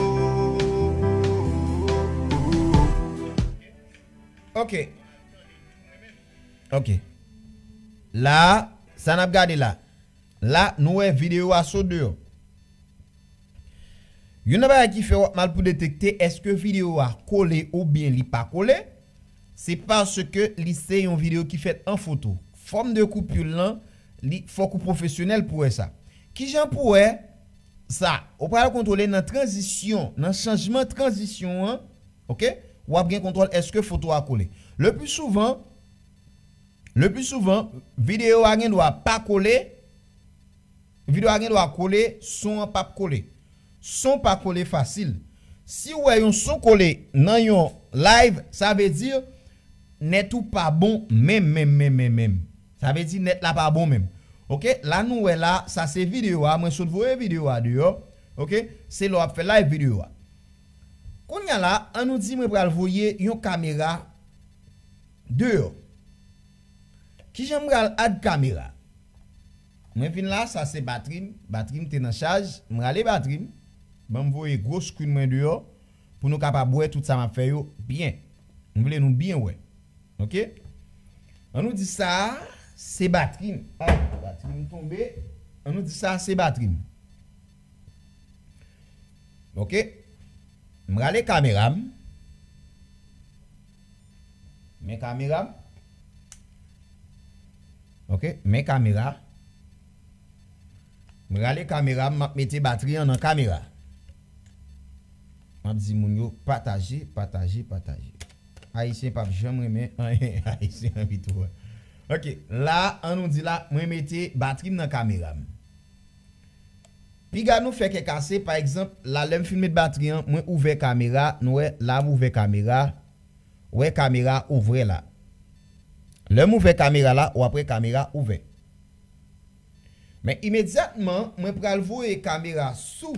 Ok. Ok. La, sa n ap gade la. La, nou wè videyo a sot deyò. Youn nan bagay ki fè w ap mal pou detekte èske videyo a kole oubyen li pa kole, se paske li se yon videyo ki fèt an foto. Fòm de koup lan, li fòk ou pwofesyonèl pou wè sa. Kijan pou wè sa? Ou pral kontwole nan tranzisyon, nan chanjman tranzisyon an, ok? W ap gen kontwòl èske foto a kole. Le pli souvan, le pli souvan, videyo a gen dwa pa kole, videyo a gen dwa kole, son an p ap kole. Son pa kole fasil. Si w wè yon son kole nan yon live, sa vle di nèt ou pa bon menm, menm, menm, menm, menm. Sa vle di nèt la pa bon menm. Ok, la nou wè la, sa se videyo a, mwen sot voye videyo a deyò. Ok, se lè w ap fè live videyo a. Kounye a la, an nou di mwen pral voye yon kamera deyò. Kijan m pral add kamera? Mwen vin la, sa se batri m. Batri m te nan chaj. M rale batri m. Ban m voye gwo screen mwen deyò pou nou kapab wè tout sa m ap fè yo byen. M vle nou byen wè. Ok? An nou di sa a, se batri m. Ay, batri m tonbe. An nou di sa a, se batri m. Ok? M rale kamera m. Men kamera m. Ok, men kamera. M rale kamera m, m ap mete batri an nan kamera. M ap di moun yo pataje, pataje, pataje. Ayisyen p ap janm renmen anyen Ayisyen anvi tou wè. Ok, la, an nou di la, mwen mete batri m nan kamera m. Piga nou fè kè kase, pa egzanp, la lè m fin met batri an, mwen ouvè kamera, nou wè, la m ouvè kamera, wè kamera ouvè la. Lè m ouvè kamera la, w ap wè kamera ouvè. Men imedyatman, mwen pral voye kamera sou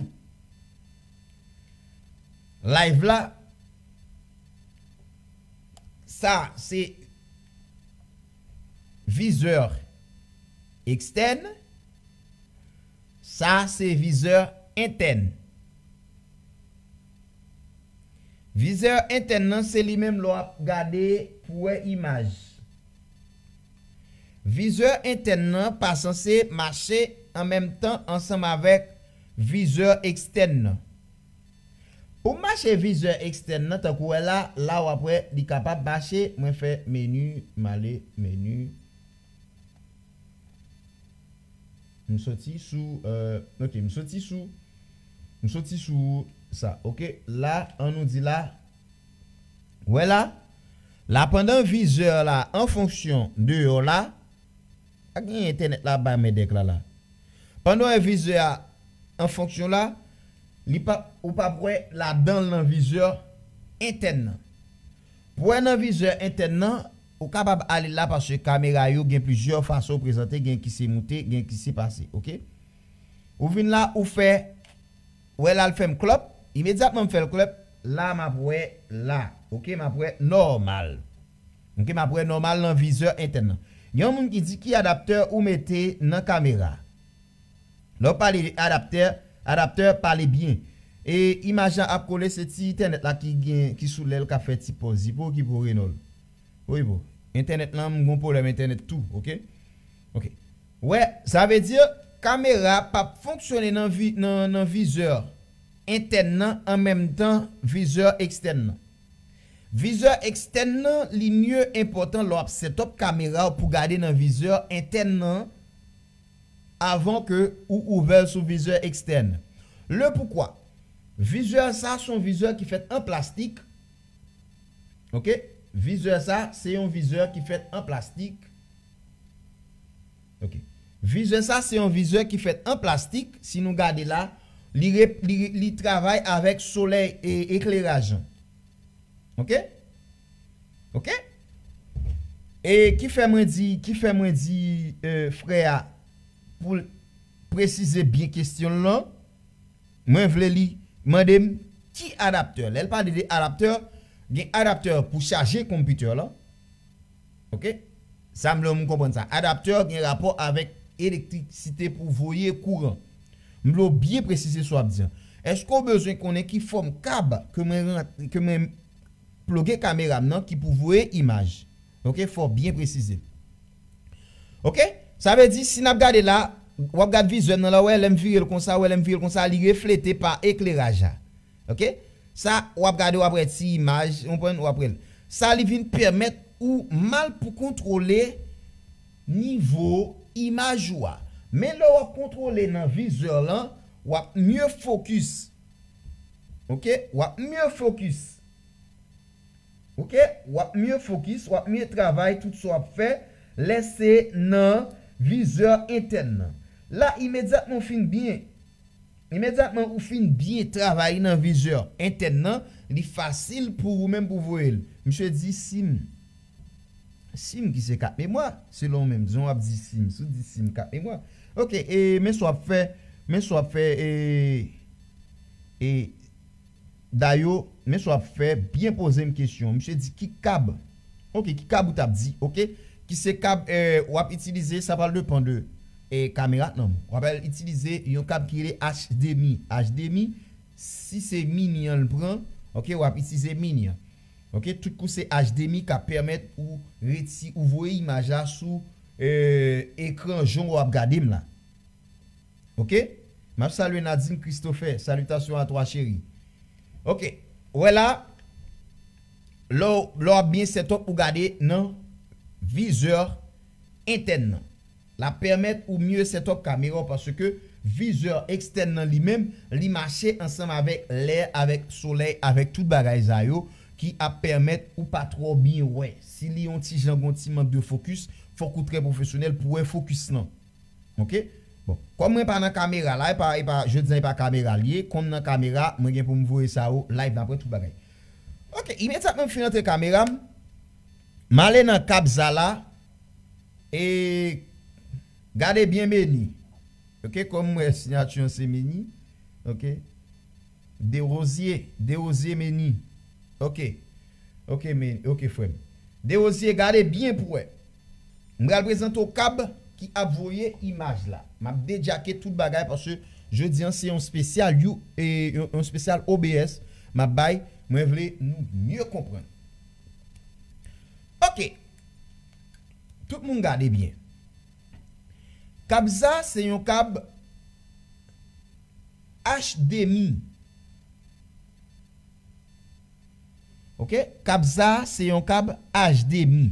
live la. Sa se vizè ekstèn. Sa se vizè entèn. Vizè entèn nan se li menm lè w ap gade pou wè imaj. Vizè entèn nan pa sanse mache an menm tan ansanm avèk vizè ekstèn nan. Pou mache vizè ekstèn nan, tankou w wè la, la w ap wè li kapab mache. Mwen fè meni, m ale meni. M soti sou, euh, ok, m soti sou, m soti sou sa, ok. La, an nou di la, wè la, la pandan vizè la an fonksyon deyò la, pa gen entènèt la bay mèdèk la la. Pandan wè vizè a an fonksyon la, li pa, ou p ap wè ladan l nan vizè entèn nan. Pou wè nan vizè entèn nan, ou kapab ale la paske kamera yo gen plizyè fason prezante, gen ki se moute, gen ki se pase, ok? Ou vin la, ou fè, wè la l fè m klòp, imedyatman m fè l klòp, la m ap wè la, ok? M ap wè nòmal. Ok, m ap wè nòmal nan vizè entèn nan. Yon moun ki di ki adaptè ou mete nan kamera. Lè w pale de adaptè, adaptè pale byen. E imaj la ap kole, se ti entènèt la ki gen, ki sou lè l k ap fè ti pòz. Li poko okipe w, Renòl. Wi, bro. Entènèt lan, m gon pwoblèm entènèt tou, ok? Ok. Wè, sa vle di kamera p ap fonksyone nan vi, nan, nan vizè entèn nan an menm tan vizè ekstèn nan. Vizè ekstèn nan, li mye enpòtan lè w ap set up kamera w pou gade nan vizè entèn nan avan ke ou ouvè l sou vizè ekstèn. Le poukwa? Vizè sa se yon vizè ki fèt an plastik. Ok? Vizè sa se yon vizè ki fèt an plastik. Ok. Vizè sa se yon vizè ki fèt an plastik. Si nou gade la, li, rep- li, li travay avèk solèy e ekleraj. Ok? Ok? E ki fè mwen di, ki fè mwen di, euh, frè a, pou l presize byen kesyon l lan, mwen vle li mande m ki adaptè. Lè l pale de adaptè, gen adaptè pou chaje konpitè lan. Ok? Sa m vle moun konprann sa. Adaptè gen rapò avèk elektrisite pou voye kouran. M vle w byen presize sa w ap di an. Èske w bezwen konnen ki fòm kab ke mwen ran- ke mwen ploge kamera m nan ki pou voye imaj? Ok, fò w byen presize. Ok? Sa vle di, si n ap gade la, w ap gade vizè m nan la, w wè, lè m vire l konsa, w wè, lè m vire l konsa, li reflete pa ekleraj la. Ok? Sa, w ap gade, w ap wè ti imaj, w konprann, w ap wè l. Sa, li vin pèmèt ou mal pou kontwole nivo imaj ou a. Men lè w ap kontwole nan vizè lan, w ap mye fokis. Ok? W ap mye fokis. Ok? W ap mye fokis, w ap mye travay tout sa w ap fè lè se nan vizè entèn nan. La, imedyatman w fin byen, imedyatman ou fin byen travay nan vizè entèn nan, li fasil pou ou menm pou voye l. Misye di sim. Sim ki se kat memwa, selon ou menm, jan w ap di sim, si w di sim kat memwa. Ok, e men sa w ap fè, men sa w ap fè, e, e, Dayo, men sa w ap fè, byen poze m kesyon. Misye di ki kab. Ok, ki kab ou t ap di, ok? Ki se kab, eh, w ap itilize, sa pral depann de, eh, kamera nan. W ap itilize yon kab ki rele H D M I. H D M I, si se mini an l pran, ok, w ap itilize mini an. Ok, tout kou se H D M I k ap pèmèt ou reti-, ou voye imaj la sou, eh, ekran jan w ap gade m la. Ok? M ap salye Nadine Christopher. Salutations à toi, chérie. Ok. Wè la, lè w, lè w ap byen set up ou gade nan vizè entèn nan. L ap pèmèt ou mye set up kamera w paske vizè ekstèn nan li menm, li mache ansanm avèk lè, avèk solèy, avèk tout bagay sa yo ki ap pèmèt ou pa twò byen wè. Si li yon ti jan gon ti mank de fokis, fòk ou trè pwofesyonèl pou wè fokis lan. Ok? Bon, kòm mwen pa nan kamera la, e pa, e pa, jodi a e pa kamera l ye, konn nan kamera, mwen gen pou m voye sa yo live, n ap wè tout bagay. Ok, imedyatman m fin antre kamera m, m ale nan kab sa la, e gade byen meni. Ok, kòm m wè siyati an se meni. Ok. Derosier, Derosier meni. Ok. Ok, men, ok, frè m. Derosier, gade byen pou wè. M pral prezante w kab ki ap voye imaj la. M ap dejake tout bagay paske jodi an se yon spesyal you, e, yon, yon spesyal O B S m ap bay. Mwen vle nou mye konprann. Ok. Tout moun gade byen. Kab sa se yon kab H D M I. Ok, kab sa se yon kab H D M I.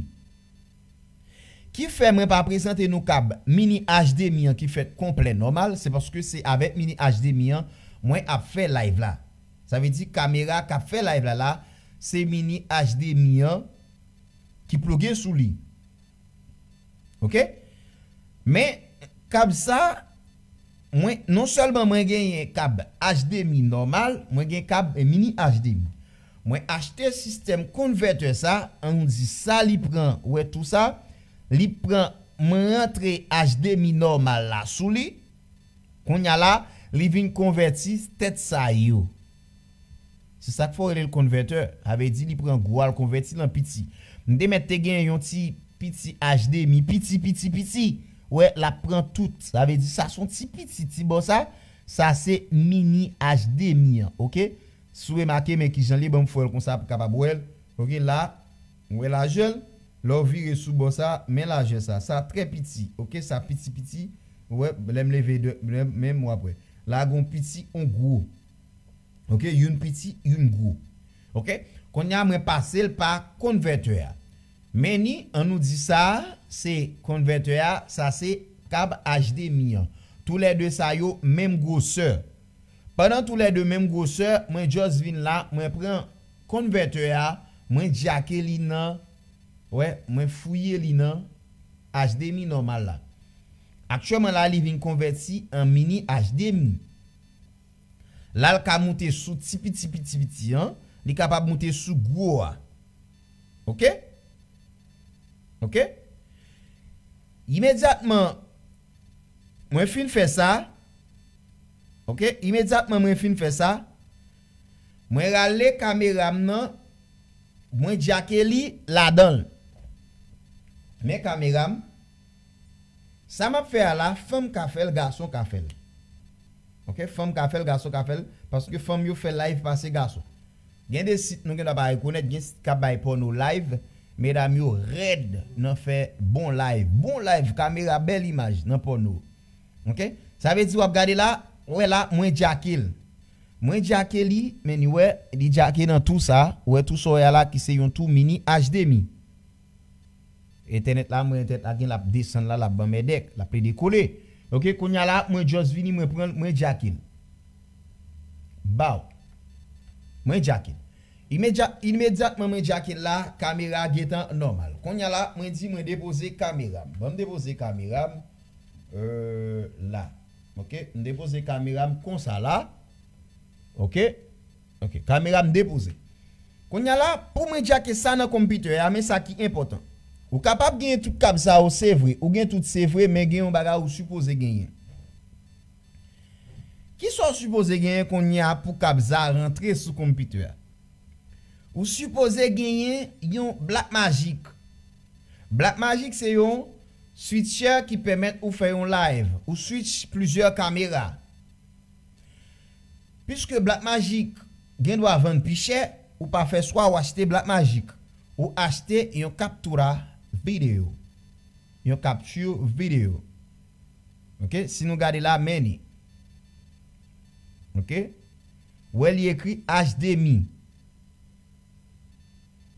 Ki fè mwen pa prezante nou kab mini H D M I an ki fèt konplè nòmal, se paske se avèk mini H D M I an mwen ap fè live la. Sa vle di kamera k ap fè live la la, se mini H D M I an ki ploge sou li. Ok? Men, kab sa, mwen, non sèlman mwen genyen kab H D M I nòmal, mwen gen kab mini H D M I. Mwen achte sistèm konvètè sa, an nou di sa li pran, wè tou sa, li pran, mwen rantre H D M I nòmal la sou li. Kounye a la, li vin konvèti tèt sa yo. Se sa k fè yo rele l konvètè. Sa vle di li pran gwo a, l konvèti l an piti. M te mèt te gen yon ti piti H D M I, piti, piti, piti. Wè, l ap pran tout. Sa vle di sa se yon ti piti, ti bò sa. Sa se mini H D M I an, ok? Si w remake, men kijan li ye, ban m fè w l konsa pou w kapab wè l. Ok, la, w wè lajè l. Lè w vire sou bò sa, men lajè sa. Sa trè piti, ok? Sa piti, piti. Ou wè, lè m leve de, lè m, menm w ap wè. La, gon piti, on gwo. Ok, youn piti, youn gwo. Ok? Kounye a, mwen pase l pa konvètè a. Men ni, an nou di sa, se konvètè a, sa se kab H D M I an. Toulède sa yo, menm gwosè. Pandan toulède menm gwosè, mwen just vin la, mwen pran konvètè a, mwen djake li nan, wè, mwen fouye li nan H D M I nòmal la. Aktyèlman la, li vin konvèti an mini H D M I. La, l ka moute sou ti piti, piti, piti an, li kapab moute sou gwo a. Ok? Ok? Imedyatman, mwen fin fè sa. Ok? Imedyatman, mwen fin fè sa. Mwen rale kamera m nan. Mwen djake li ladan l. Men kamera m. Sa m ap fè a la, fanm ka fè l, gason ka fè l. Ok? Fanm ka fè l, gason ka fè l. Paske fanm yo fè live pase gason. Gen de sit nou gen dwa pa rekonèt, gen sit k ap bay pòno live. Medam yo rèd nan fè bon live. Bon live, kamera, bèl imaj nan pòno. Ok? Sa vle di w ap gade la, wè la, mwen djake l. Mwen djake li, men ni wè, li djake nan tou sa. Wè tou sa w wè a la ki se yon tou mini H D M I. Entènèt la, mwen entènèt la gen, l ap desann la, l ap ban mèdèk, l ap plede kole. Ok, kounye a la, mwen just vini, mwen pran l, mwen djake l. Baw. Mwen djake l. Imedya-, imedyatman mwen djake l la, kamera gentan nòmal. Kounye a la, mwen di mwen depoze kamera m. Ban m depoze kamera m. Euh, la. Ok, m depoze kamera m konsa la. Ok. Ok, kamera m depoze. Kounye a la, pou mwen djake sa nan konpitè a, men sa ki enpòtan. Ou kapab genyen tout kab sa yo, se vre. Ou gen tout, se vre, men gen yon bagay ou sipoze genyen. Kisa w sipoze genyen kounye a pou kab sa rantre sou konpitè a? Ou sipoze genyen yon Blackmagic. Blackmagic se yon switcher ki pèmèt ou fè yon live, ou switch plizyè kamera. Piske Blackmagic gen dwa vann pi chè, ou pa fè swa ou achte Blackmagic, ou achte yon captura video. Yon capture video. Ok, si nou gade la, men ni. Ok? Wè li ekri H D M I.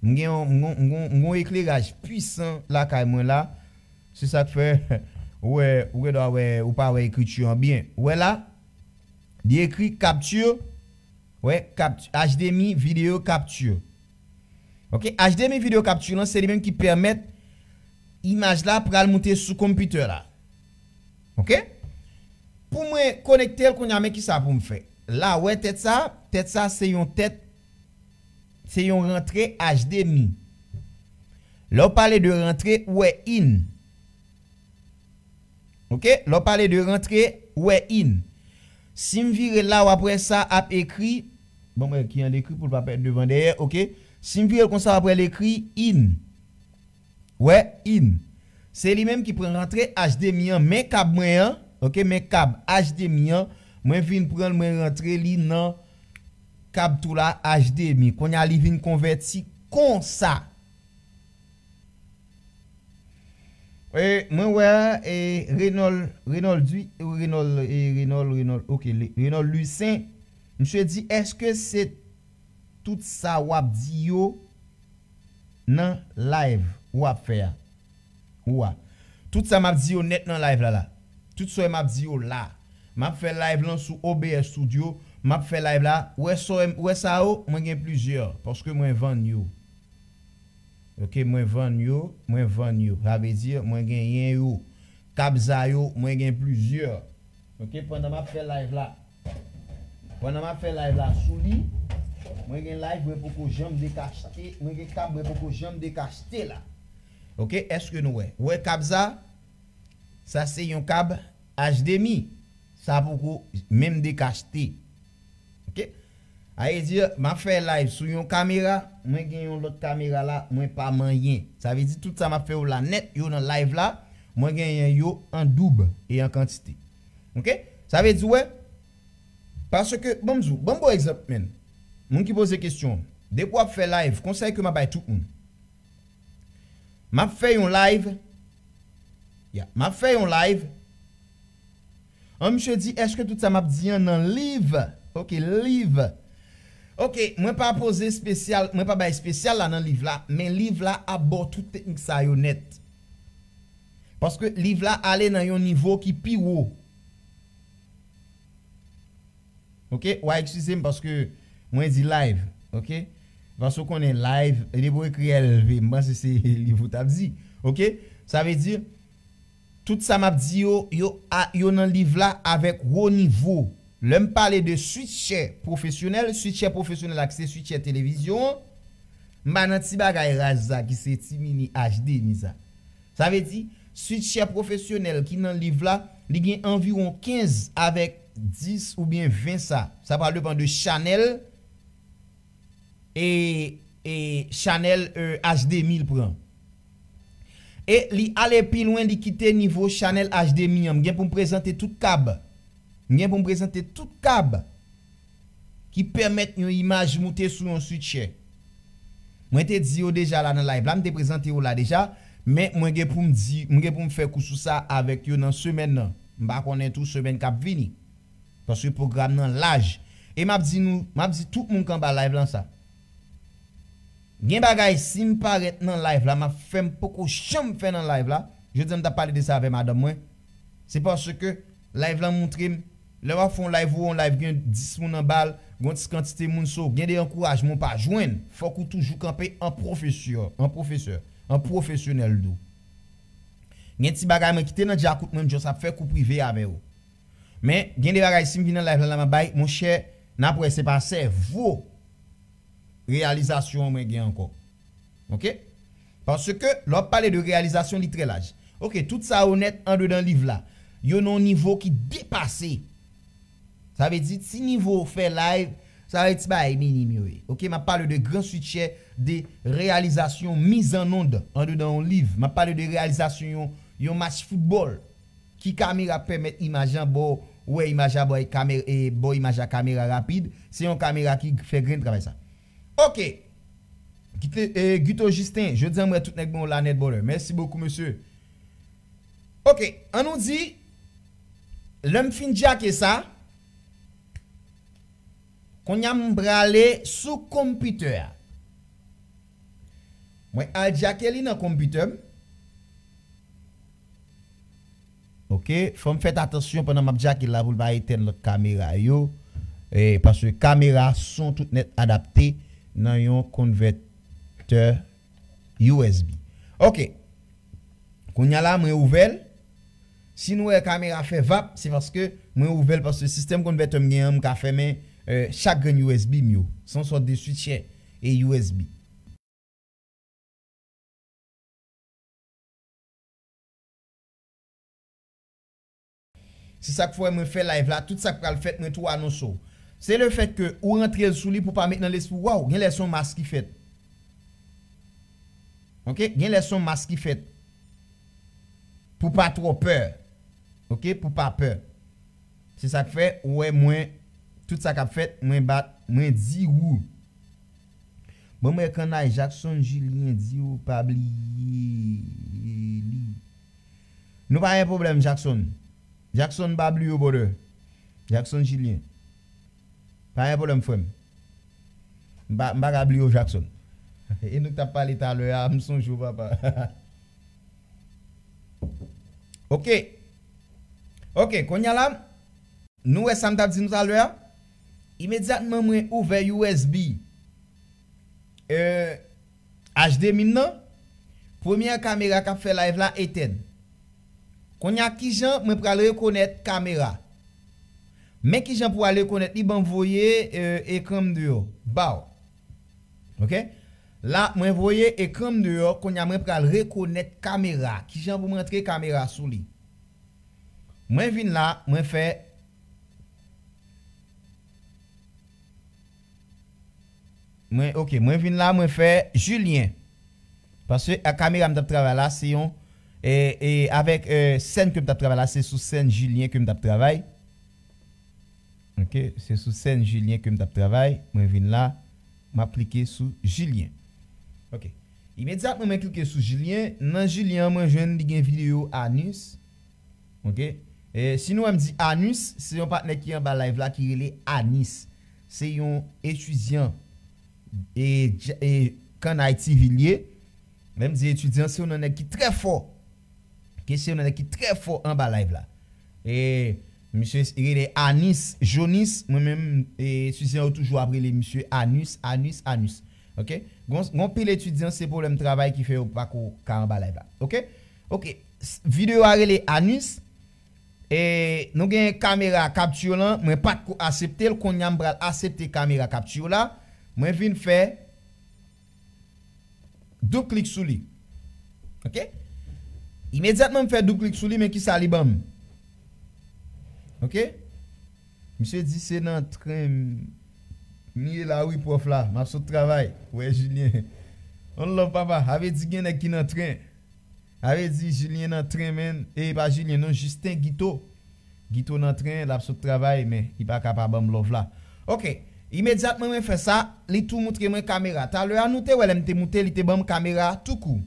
M gen yon, m gen, m gen, m gen yon ekleraj pwisan lakay mwen la. Se sa k fè, ou wè, ou gen dwa wè, ou pa wè ekriti an byen. Ou wè la? Li ekri capture. Wè, capt-, H D M I video capture. Ok, H D M I video capture lan, se li menm ki pèmèt imaj la pral moute sou konpitè la. Ok? Pou mwen konekte l kounye a, men kisa pou m fè. La, wè tèt sa, tèt sa se yon tèt, se yon rantre H D M I. Lè w pale de rantre, ou wè in. Ok? Lè w pale de rantre, ou wè in. Si m vire la, w ap wè sa ap ekri. Bon, mwen ki an ekri pou l pa pèt devan dèyè, ok? Si m vire l konsa, w ap wè l ekri in. Wè, in. Se li menm ki pran rantre H D M I an, men kab mwen an, ok, men kab H D M I an, mwen vin pran l, mwen rantre li nan kab tou la H D M I. Kounye a, li vin konvèti konsa. E, mwen wè a, e, Renold, Renold Dui, Renold, e, Renold, Renold, ok, le- Renold Lucin, misye di, èske se tout sa w ap di yo nan live w ap fè a? Ou a. Tout sa m ap di yo nèt nan live la la. Tout sa m ap di yo la. M ap fè live lan sou O B S Studio. M ap fè live la. Wè sa, wè sa yo, mwen gen plizyè. Paske mwen vann yo. Ok, mwen vann yo, mwen vann yo. Sa vle di, mwen genyen yo. Kabza yo, mwen gen plizyè. Ok, pandan m ap fè live la. Pandan m ap fè live la sou li, mwen gen live mwen poko janm dekachte, mwen gen kab mwen poko janm dekachte la. Ok, èske nou wè? Wè kabza? Sa se yon kab H D M I. Sa poko menm dekachte. Ok? Sa vle di, m ap fè live sou yon kamera, mwen gen yon lòt kamera la, mwen pa manyen. Sa vle di, tout sa m ap fè yo la nèt, yo nan live la, mwen genyen yo an doub e an kantite. Ok? Sa vle di, wè, paske, ban m di w, ban m ba w egzanp, menn. Moun ki poze kesyon, depi w ap fè live, konsèy ke m ap bay tout moun. M ap fè yon live. Ya, m ap fè yon live. An, misye di, èske tout sa m ap di an nan liv? Ok, liv. Ok, mwen pa poze espesyal, mwen pa bay espesyal la nan liv la, men liv la ap ba w tout teknik sa yo nèt. Paske liv la ale nan yon nivo ki pi wo. Ok, w a eskize m paske mwen di live, ok? Paske w konnen live, depi w ekri L V, m panse se liv ou t ap di, ok? Sa vle di, tout sa m ap di yo, yo, a, yo nan liv la avèk wo nivo. Lè m pale de switchè pwofesyonèl, switchè pwofesyonèl ak se switchè televizyon an, m pa nan ti bagay raz sa ki se ti mini H D M I sa. Sa vle di, switchè pwofesyonèl ki nan liv la, li gen anviwon kenz avèk dis oubyen ven sa. Sa pral depann de chanèl e, e chanèl, e, H D M I l pran. E li ale pi lwen, li kite nivo chanèl H D M I an. M gen pou m prezante tout kab. M gen pou m prezante tout kab ki pèmèt yon imaj moute sou yon switchè. Mwen te di yo deja la nan live la, m te prezante yo la deja, men mwen gen pou m di, mwen gen pou m fè kou sou sa avèk yo nan semèn nan. M pa konnen tou semèn k ap vini. Paske pwogram nan laj. E m ap di nou, m ap di tout moun k anba live lan sa. Gen bagay, si m parèt nan live la, m ap fè m poko janm fè nan live la. Jodi a m t ap pale de sa avè madanm mwen. Se paske live lan montre m, lè w ap fè yon live, ou yon live gen dis moun anba l, gen yon ti kantite moun, so gen de ankourajman w pa jwenn. Fòk ou toujou kanpe an pwofesè, an pwofesè, an pwofesyonèl tou. Gen ti bagay mwen ki te nan djakout mwen, m just ap fè kou prive avè w. Men, gen de bagay, si m vin nan live la, la m ap bay, monchè, n ap wè se pa sèvo reyalizasyon an mwen gen ankò. Ok? Paske, lè w ap pale de reyalizasyon, li trè laj. Ok, tout sa yo nèt andedan liv la. Yo nan yon nivo ki depase. Sa vle di, ti nivo fè live, sa vle di ti bagay minim yo ye. Ok, m ap pale de gran switchè, de reyalizasyon, mizannond andedan yon liv. M ap pale de reyalizasyon yon, yon match foutbòl. Ki kamera k pèmèt imaj lan ba w wè imaj la bò kamera, e, bò imaj la kamera rapid? Se yon kamera ki fè grenn travay sa. Ok. Kite, e, Guito Justin, jodi a m wè tout nèg ban w la nèt, brother. Mèsi bokou, mesye. Ok, an nou di, lè m fin djake sa, kounye a m prale sou konpitè a. Mwen al djake li nan konpitè m. Ok, fò m fèt atansyon pandan m ap djake l la pou l pa etèn lòt kamera yo. E, paske kamera son tout nèt adapte nan yon konvètè U S B. Ok. Kounye a la, mwen ouvè l. Si nou wè kamera fè vap, se paske mwen ouvè l, paske sistèm konvètè m gen an, m ka fèmen, e, chak grenn U S B m yo. Se yon sòt de switchè e U S B. Se sa k fè mwen fè live la, tout sa k pral fèt, mwen tou anonse w. Se le fèt ke ou rantre l sou li pou w pa met nan lespri w, waw, gen lè se yon mas ki fèt. Ok? Gen lè se yon mas ki fèt. Pou pa twò pè. Ok? Pou pa pè. Se sa k fè, ou wè mwen, tout sa k ap fèt, mwen bat, mwen di ou. Ban m wè kannay Jackson Julien di ou pa bliye li. Nou pa gen pwoblèm, Jackson. Jackson pa bliye w, brother. Jackson Julien. Pa gen pwoblèm, frè m. M pa, m pa ka bliye w, Jackson. E nou k t ap pale talè a, m sonje w, papa. Ok. Ok, kounye a la, nou wè sa m t ap di nou talè a? Imedyatman mwen ouvè U S B, euh, H D M I m nan, premyè kamera k ap fè live la etèn. Kounye a, kijan mwen pral rekonèt kamera? Men kijan pou al rekonèt li, ban m voye, euh, ekran m deyò. Baw. Ok? La, mwen voye ekran m deyò, kounye a mwen pral rekonèt kamera. Kijan pou mwen antre kamera sou li? Mwen vin la, mwen fè Mwen, ok, mwen vin la, mwen fè Julien. Paske a kamera m t ap travay la, se yon, e, e, avèk, e, sèn ke m t ap travay la, se sou sèn Julien ke m t ap travay. Ok, se sou sèn Julien ke m t ap travay. Mwen vin la, m ap klike sou Julien. Ok. Imedyatman mwen klike sou Julien, nan Julien an, mwen jwenn li gen videyo Anis. Ok? E, si nou wè m di Anis, se yon patnè ki anba live la ki rele Anis. Se yon etidyan, e, dja-, e, kannay T V li ye. Lè m di etidyan, se yon nan nèg ki trè fò. Ok, se yon nan nèg ki trè fò anba live la. E, misye rele Anis, Jonis, mwen menm, e, etidyan yo toujou ap rele misye Anis, Anis, Anis. Ok? Gon, gon pil etidyan, se pwoblèm travay ki fè yo pako ka anba live la. Ok? Ok, s-, videyo a rele Anis. E nou gen kamera capture lan, mwen pa t ko aksepte l, kounye a m pral aksepte kamera capture la. Mwen vin fè doub klik sou li. Ok? Imedyatman m fè doub klik sou li, men kisa li ban m? Ok? Misye di se nan tren m ye la wi, pwòf la. M ap sot travay. Wè Julien. On love, papa. Sa vle di gen nèg ki nan tren. Sa vle di Julien nan tren, menn. E pa Julien, non, Justin Guito. Guito nan tren, l ap sot travay, men li pa ka pa ban m love la. Ok. Imedyatman mwen fè sa, li tou moutre mwen kamera. Talè a, nou te wè lè m te moute, li te ban m kamera tou kou.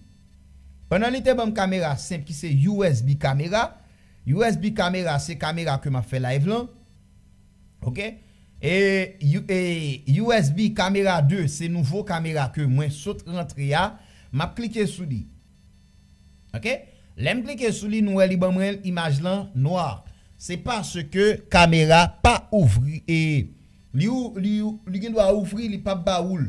Pandan li te ban m kamera senp ki se U S B kamera, U S B kamera se kamera ke m ap fè live lan. Ok? E, U-, e U S B kamera de se nouvo kamera ke mwen sot rantre a. M ap klike sou li. Ok? Lè m klike sou li, nou wè li ban mwen imaj lan nwa. Se paske kamera pa ouvri, e li ou, li, li gen dwa ouvri, li p ap ba ou l.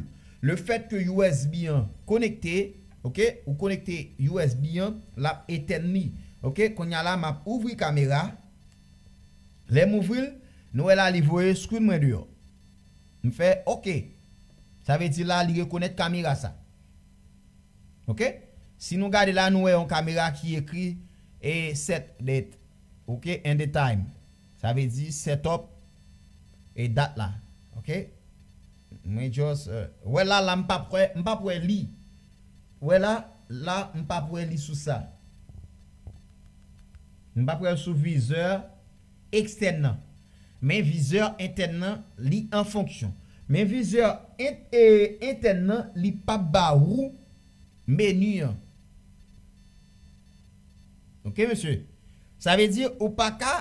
Le fèt ke U S B an konekte, ok, ou konekte U S B an, l ap etèn li. Ok, kounye a la, m ap ouvri kamera. Lè m ouvri l, nou wè la, li voye screen mwen deyò. M fè ok. Sa vle di la, li rekonèt kamera sa. Ok? Si nou gade la, nou wè yon kamera ki ekri e set date. Ok? And the time. Sa vle di set up e dat la. Ok? Mwen just, euh, wè la, la, m p ap wè, m p ap wè li. Wè la, la, m p ap wè li sou sa. M p ap wè l sou vizè ekstèn nan. Men vizè entèn nan, li an fonksyon. Men vizè en-, e, entèn nan, li p ap ba ou meni an. Ok, mesye? Sa vle di ou pa ka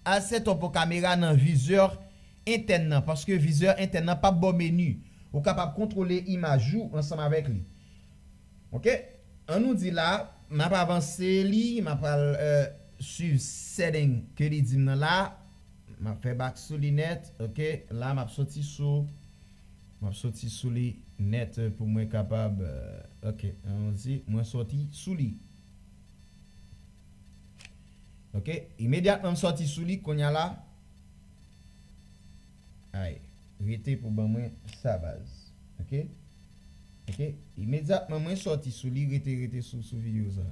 al set up yon kamera nan vizè entèn nan, paske vizè entèn nan p ap ba w meni. Ou kapab kontwole imaj ou ansanm avèk li. Ok? An nou di la, m ap avanse li, m ap al, euh, swiv setting ke li di m nan la. M ap fè back sou li nèt, ok? La, m ap soti sou, m ap soti sou li nèt, euh, pou mwen kapab, euh, ok, an nou di, mwen soti sou li. Ok? Imedyatman m soti sou li, kounye a la, ay, rete pou ban mwen sa baz. Ok? Ok? Imedyatman mwen soti sou li, rete, rete sou, sou videyo sa.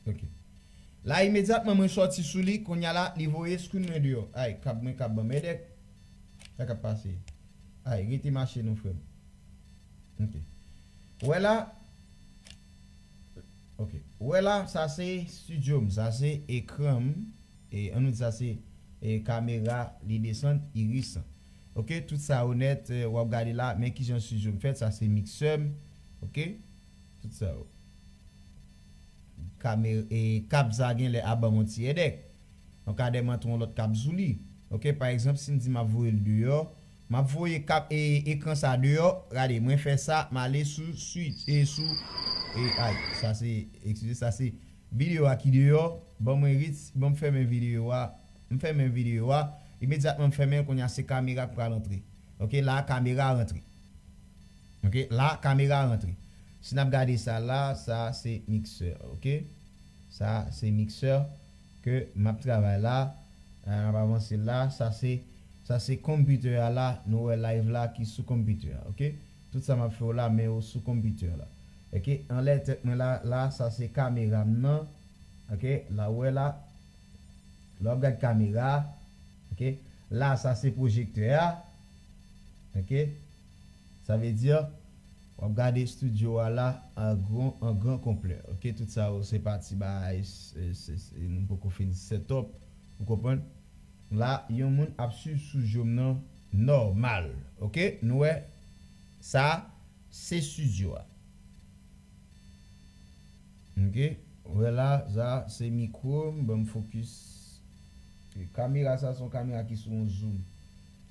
Ok. La, imedyatman mwen soti sou li, kounye a la, li voye screen mwen deyò. Ay, kab mwen kab ban m èdèk. Sa k ap pase? Ay, rete mache non, frè m. Ok. Ou wè la? Ok. Ou wè la, sa se studio m, sa se ekran m. E an nou di sa se, e, kamera, li desann, iris. Ok, tout sa yo nèt, e, w ap gade la, men kijan studio m fèt, sa se mixer m. Ok? Tout sa yo. kamera, e, kab sa gen lè ap ban m yon ti èdèk. Yon kadè m antre yon lòt kab sou li. Ok, pa egzanp, si m di m ap voye l deyò, m ap voye kab, e, ekran sa deyò, gade, mwen fè sa, m ale sou switch, e sou, e, ay, sa se, eskize, sa se videyo a ki deyò, ban mwen rit, ban m fèmen videyo a, m fèmen videyo a, imedyatman m fèmen l, kounye a se kamera k pral antre. Ok, la kamera rantre. Ok, la kamera rantre. Si n ap gade sa la, sa se miksè, ok? Sa se miksè ke m ap travay la. Ah, n ap avanse la, sa se, sa se konpitè a la, nou wè live la ki sou konpitè a, ok? Tout sa m ap fè w la, men yo sou konpitè a la. Ok, anlè tèt mwen la, la, sa se kamera m nan. Ok, la w wè la, lè w ap gad kamera, ok, la, sa se pwojektè a. Ok, sa vle di, w ap gade estidyo a la an gran, an gran konplè. Ok, tout sa yo se pati bagay, se, se, se, nou poko fin set up, ou konprann? La, yon moun ap swiv sou jom nan nòmal. Ok, nou wè, sa, se estidyo a. Ok, wè la, sa, se mikwo m, ban m fokis. E kamera sa, se yon kamera ki sou yon zoom,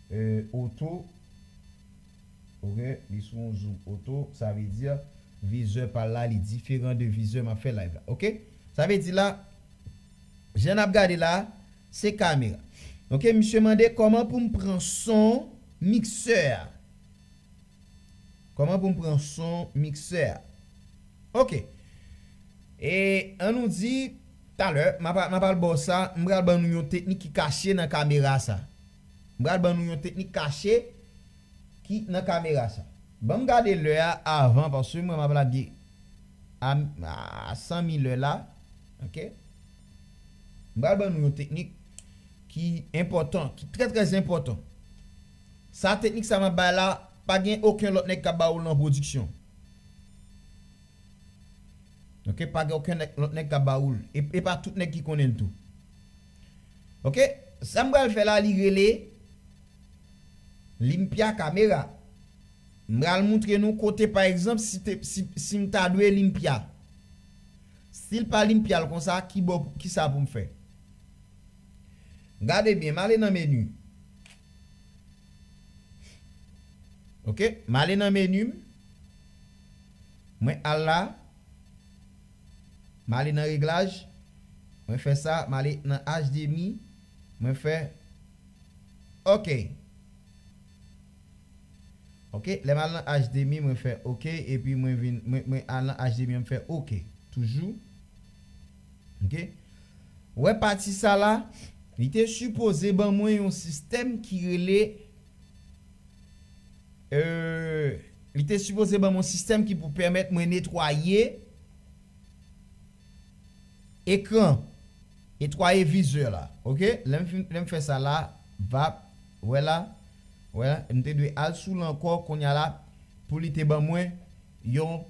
e, oto. Ok, li sou yon zoom oto, sa vle di vizè pa l la, li diferan de vizè m ap fè live la. Ok, sa vle di la, jan n ap gade la, se kamera. Ok, misye mande kòman pou m pran son miksè a. Kòman pou m pran son miksè a? Ok. E ann nou di, talè, m ap, m ap al ba w sa, m pral ban nou yon teknik ki kache nan kamera sa. M pral ban nou yon teknik kache ki nan kamera sa. Ban m gade lè a avan, paske mwen m ap lage a, a san mil lè la. Ok? M pral ban nou yon teknik ki enpòtan, ki trè, trè enpòtan. Sa, teknik sa m ap bay la, pa gen okenn lòt nèg k ap ba ou l nan pwodiksyon. Ok, pa gen okenn nèg, lòt nèg k ap ba ou l. E, e pa tout nèg ki konnen l tou. Ok, sa m pral fè la, li rele limpya kamera. M pral moutre nou kote, pa egzanp, si te, si, si m ta dwe limpya. Si l pa limpya l konsa, ki bò, kisa pou m fè? Gade byen, m ale nan meni. Ok, m ale nan meni m. Mwen al la. M ale nan reglaj. Mwen fè sa, m ale nan H D M I. Mwen fè ok. Ok, lè m al nan H D M I, mwen fè ok, epi mwen vin, mwen, mwen al nan H D M I, mwen fè ok. Toujou. Ok. Wè pati sa la, li te sipoze ban mwen yon sistèm ki rele, euh, li te sipoze ban mwen yon sistèm ki pou pèmèt mwen netwaye ekran, netwaye vizè la. Ok? Lè m fin, lè m fè sa la, vap, wè la, wè la, m te dwe al sou l ankò, kounye a la, pou li te ban mwen yon,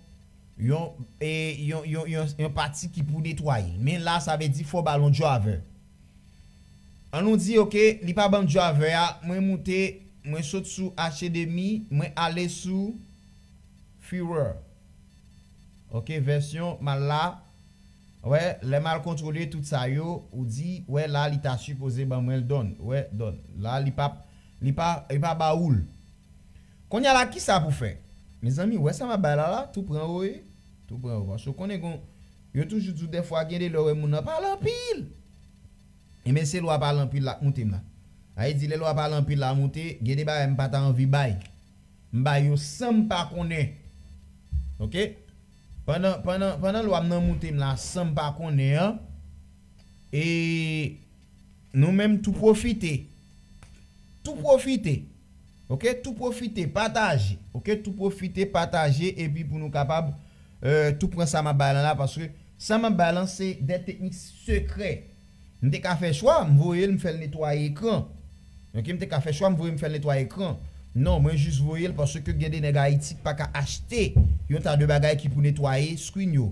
yon, e, yon, yon, yon, yon pati ki pou netwaye l. Men la, sa vle di fò w ba l yon driver. Ann nou di, ok, li pa ban m driver a, mwen moute, mwen sot sou H D M I, mwen ale sou Furor. Ok, vèsyon m al la. Wè, lè m al kontwole tout sa yo, ou di, wè, la, li ta sipoze ban mwen l done. Wè, done. La, li pa, li pa, li pa ba ou l. Kounye a la, kisa pou fè? Mezanmi, wè sa m ap bay la la, tou pran yo, wi. Tou pran yo. Paske w konnen gon, yo toujou di w dèfwa gen de lè w wè moun nan pale anpil. Enben, se lwa pale anpil la k moute m la. Sa vle di, lè lwa pale anpil la moute, gen de bagay m pa ta anvi bay. M bay yo san m pa konnen. Ok? Pandan, pandan, pandan lwa m nan moute m la, san m pa konnen an, e nou menm tou pwofite. Tou pwofite. Ok? Tou pwofite, pataje. Ok? Tou pwofite, pataje, epi pou nou kapab, euh, tou pran sa m ap bay lan la, paske sa m ap bay lan se de teknik sekrè. M te ka fè chwa, m voye l, m fè l netwaye ekran. Ok, m te ka fè chwa, m voye, m fè l netwaye ekran. Non, mwen jis voye l paske gen de nèg Ayiti ki pa ka achte yon ta de bagay ki pou netwaye screen yo.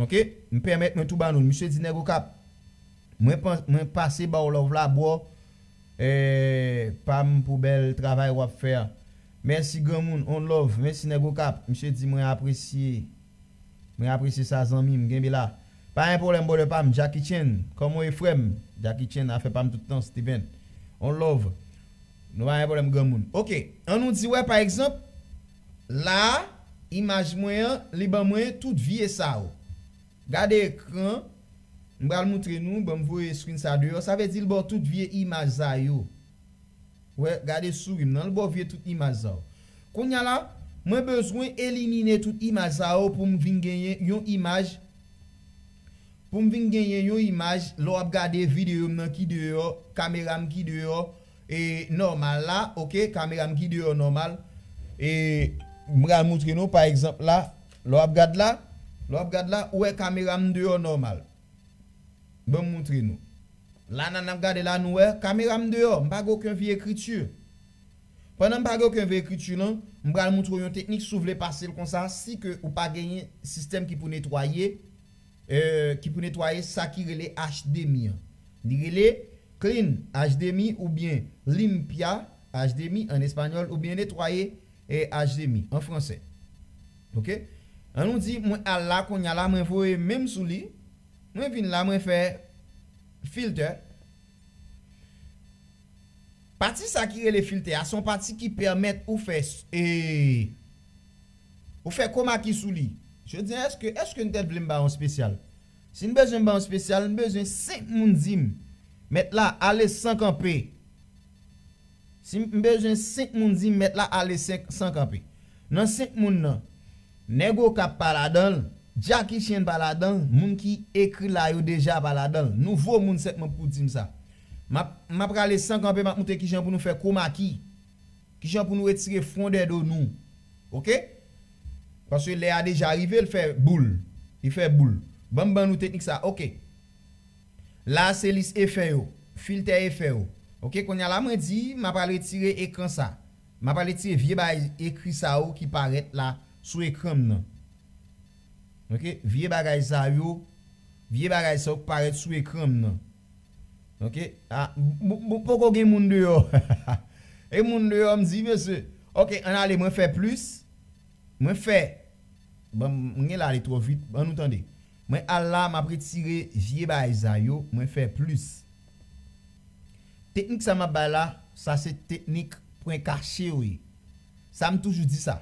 Ok, m pèmèt mwen tou ba nou l. Misye di nèg Okap, mwen, mwen pase ba w love la, bro. Eh, pa m pou bèl travay w ap fè a. Mèsi granmoun, on love. Mèsi nèg Okap. Misye di mwen apresye. Mwen apresye sa zanmi m, kenbe la. Pa gen pwoblèm, brother pa m, Jackie Chan. Kòman w ye, frè m? Jackie Chan, afè pa m tout tan, Steven. On love. Nou pa gen pwoblèm, granmoun. Ok, ann nou di, wè, pa egzanp, la, imaj mwen an, li ban mwen tout vye sa yo. Gade ekran, m pral moutre nou, ban m voye screen sa deyò. Sa vle di l ba w tout vye imaj sa yo. Wè, gade souri m nan, l ba w vye tout imaj sa yo. Kounye a la, mwen bezwen elimine tout imaj sa yo pou m vin genyen yon imaj, pou m vin genyen yon imaj lè w ap gade videyo m nan ki deyò, kamera m ki deyò, e nòmal la, ok, kamera m ki deyò nòmal, e m pral moutre nou, pa egzanp la, lè w ap gad la, lè w ap gad la, ou wè kamera m deyò nòmal. Ban m moutre nou. La nan n ap gade la, nou wè, kamera m deyò, m pa gen okenn vye ekriti. Pandan m pa gen okenn vye ekriti lan, m pral moutre w yon teknik si w vle pase l konsa, si ke ou pa genyen sistèm ki pou netwaye, euh, ki pou netwaye sa ki rele H D M I an. Li rele clean H D M I oubyen limpia H D M I an espanyòl, oubyen netwaye, eh, H D M I an fransè. Ok? Ann nou di, mwen al la, kounye a la, mwen voye men m sou li, mwen vin la, mwen fè filtè. Pati sa ki rele filtè a, se yon pati ki pèmèt ou fè, s- e, ou fè chroma key sou li. Jodi a, èske, èske n tèt vle m ba yon espesyal? Si n bezwen m ba yon espesyal, n bezwen senk moun di m, mèt la, ale san kanpe. Si m bezwen senk moun di m, mèt la, ale senk, san kanpe. Nan senk moun nan, Nèg Okap pa ladan l, Jackie Chan pa ladan l, moun ki ekri la yo deja pa ladan l. Nouvo moun sèlman pou di m sa. M ap, m ap rale san kanpe, m ap moutre kijan pou nou fè chroma key. Kijan pou nou retire fwondè do nou. Ok? Paske lè a deja rive, l fè boul. Li fè boul. Ban m ban nou teknik sa. Ok. La, se lis efè yo. Filtè efè yo. Ok, kounye a la, mwen di, m ap al retire ekran sa. M ap al retire vye bagay ekri sa yo ki parèt la sou ekran m nan. Ok, vye bagay sa yo, vye bagay sa yo ki parèt sou ekran m nan. Ok, a, m, m, m poko gen moun deyò. E moun deyò, m di, mesye. Ok, ann ale, mwen fè plis. Mwen fè. Bon, m gen la, ale twò vit. Ann nou tande. Mwen al la, m ap retire vye bagay sa yo, mwen fè plis. Teknik sa m ap bay la, sa se teknik pwen kache yo ye. Sa m toujou di sa.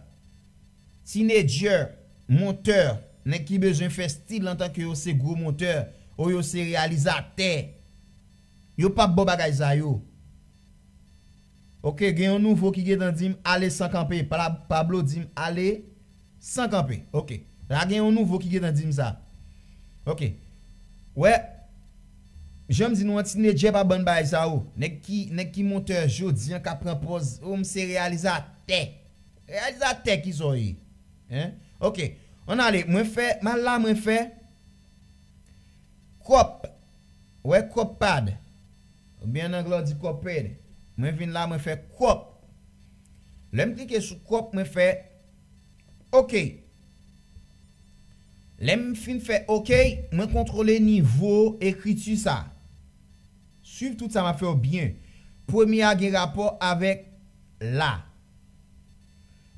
Teenager, montè, nèg ki bezwen fè stil antanke yo se gwo montè, ou yo se reyalizatè, yo p ap ba w bagay sa yo. Ok, gen yon nouvo ki gentan di m ale san kanpe. Pa-, Pablo di m ale san kanpe. Ok. La gen yon nouvo ki gentan di m sa. Ok. Wè, jan m di nou an, tinedjè pa bann bagay sa yo. Nèg ki, nèg ki montè jodi an k ap pran pòz, o, m se reyalizatè. Reyalizatè ki sa w ye? Hein? Ok. Ann ale, mwen fè, m al la, mwen fè crop. Wè, crop pad. Oubyen an anglè, w di crop pad. Mwen vin la, mwen fè crop. Lè m klike sou crop, mwen fè ok. Lè m fin fè ok, mwen kontwole nivo ekriti sa. Swiv tout sa m ap fè yo byen. Premye a gen rapò avèk la.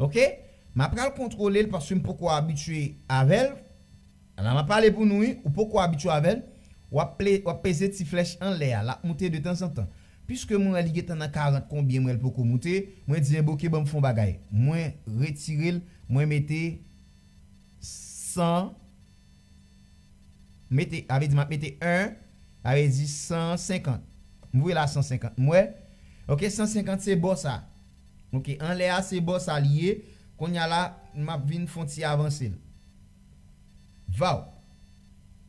Ok? M ap pral kontwole l paske m poko abitye avè l. La m ap pale pou nou, wi. Ou poko abitye avè l. W ap ple-, w ap peze ti flèch anlè a. L ap moute de tanzantan. Piske mwen wè li gentan nan karant konbyen, mwen l poko moute, mwen di, enben, ok, ban m fè yon bagay. Mwen retire l, mwen mete san, mete, sa vle di m ap mete en, sa vle di san senkant. M voye la san senkant. M wè, ok, san senkant se bò sa. Ok, anlè a se bò sa li ye. Kounye a la, m ap vin fè yon ti avanse l. Vow.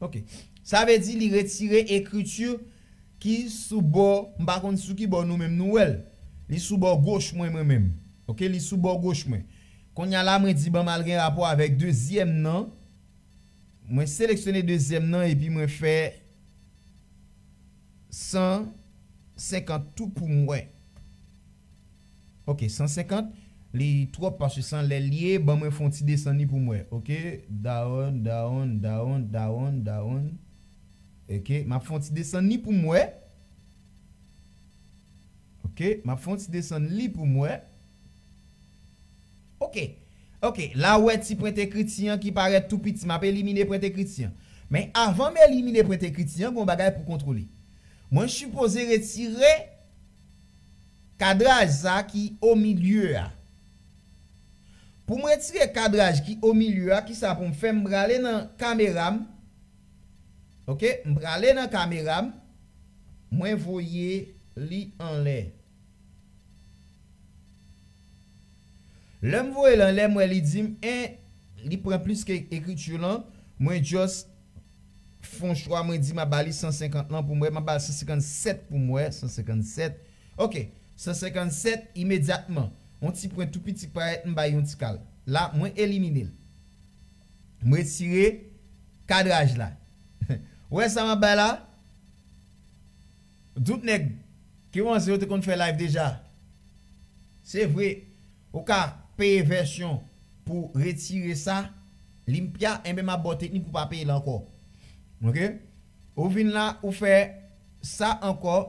Ok. Sa vle di li retire ekriti ki sou bò, m pa konn sou ki bò nou menm nou wè l. Li sou bò goch mwen, mwen menm. Ok, li sou bò goch mwen. Kounye a la, mwen di ban m al gen rapò avèk dezyèm nan. Mwen seleksyone dezyèm nan epi mwen fè san senkant tou pou m wè. Ok, san senkant, li twòp paske se anlè l ye, ban mwen fè yon ti desann li pou m wè. Ok, down, down, down, down, down. Ok, m ap fè yon ti desann li pou m wè. Ok, m ap fè yon ti desann li pou m wè. Ok. Ok, la w wè ti pwent ekriti an ki parèt tou piti. M ap elimine pwent ekriti an. Men avan m elimine pwent ekriti an, gen yon bagay pou kontwole. Mwen sipoze retire kadraj sa ki omilye a. Pou m retire kadraj ki omilye a, kisa pou m fè? M prale nan kamera m. Oke, m prale nan kamera m. Mwen voye li anlè. Lè m voye l anlè, m wè li di m, en, li pran plis ke ekriti lan. Mwen just fè yon chwa, mwen di m ap ba li san senkant lan pou m wè, m ap ba l san senkannsèt pou m wè, san senkannsèt. Oke, san senkannsèt imedyatman. Yon ti pwen tou piti k parèt, m bay yon ti kal. La, mwen elimine l. M retire kadraj la. Ou wè sa m ap bay la? Tout nèg ki panse yo te konn fè live deja. Se vre, ou ka peye vèsyon pou retire sa, limpia, enben m ap ba w teknik pou pa peye l ankò. Oke? Ou vin la, ou fè sa ankò.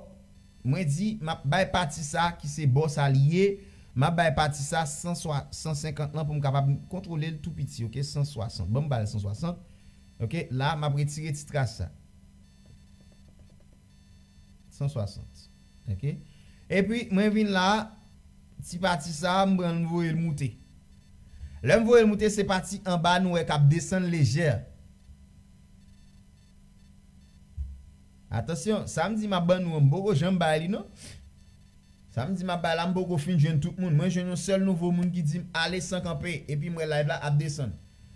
Mwen di, m ap bay pati sa ki se bò sa li ye. M ap bay pati sa san swa, san senkant lan pou m kapab kontwole l tou piti, oke? San swasant. Ban m ba l san swasant. Oke? La, m ap retire ti tras sa. San swasant. Oke? Epi, mwen vin la, ti pati sa, m pran l, m voye l moute. Lè m voye l moute, se pati anba nou wè k ap desann lejè. Atansyon, sa m di m ap ban nou an, m poko janm bay li non. Sa m di m ap bay la, m poko fin jwenn tout moun. Mwen jwenn yon sèl nouvo moun ki di m ale san kanpe, epi m wè live la ap desann.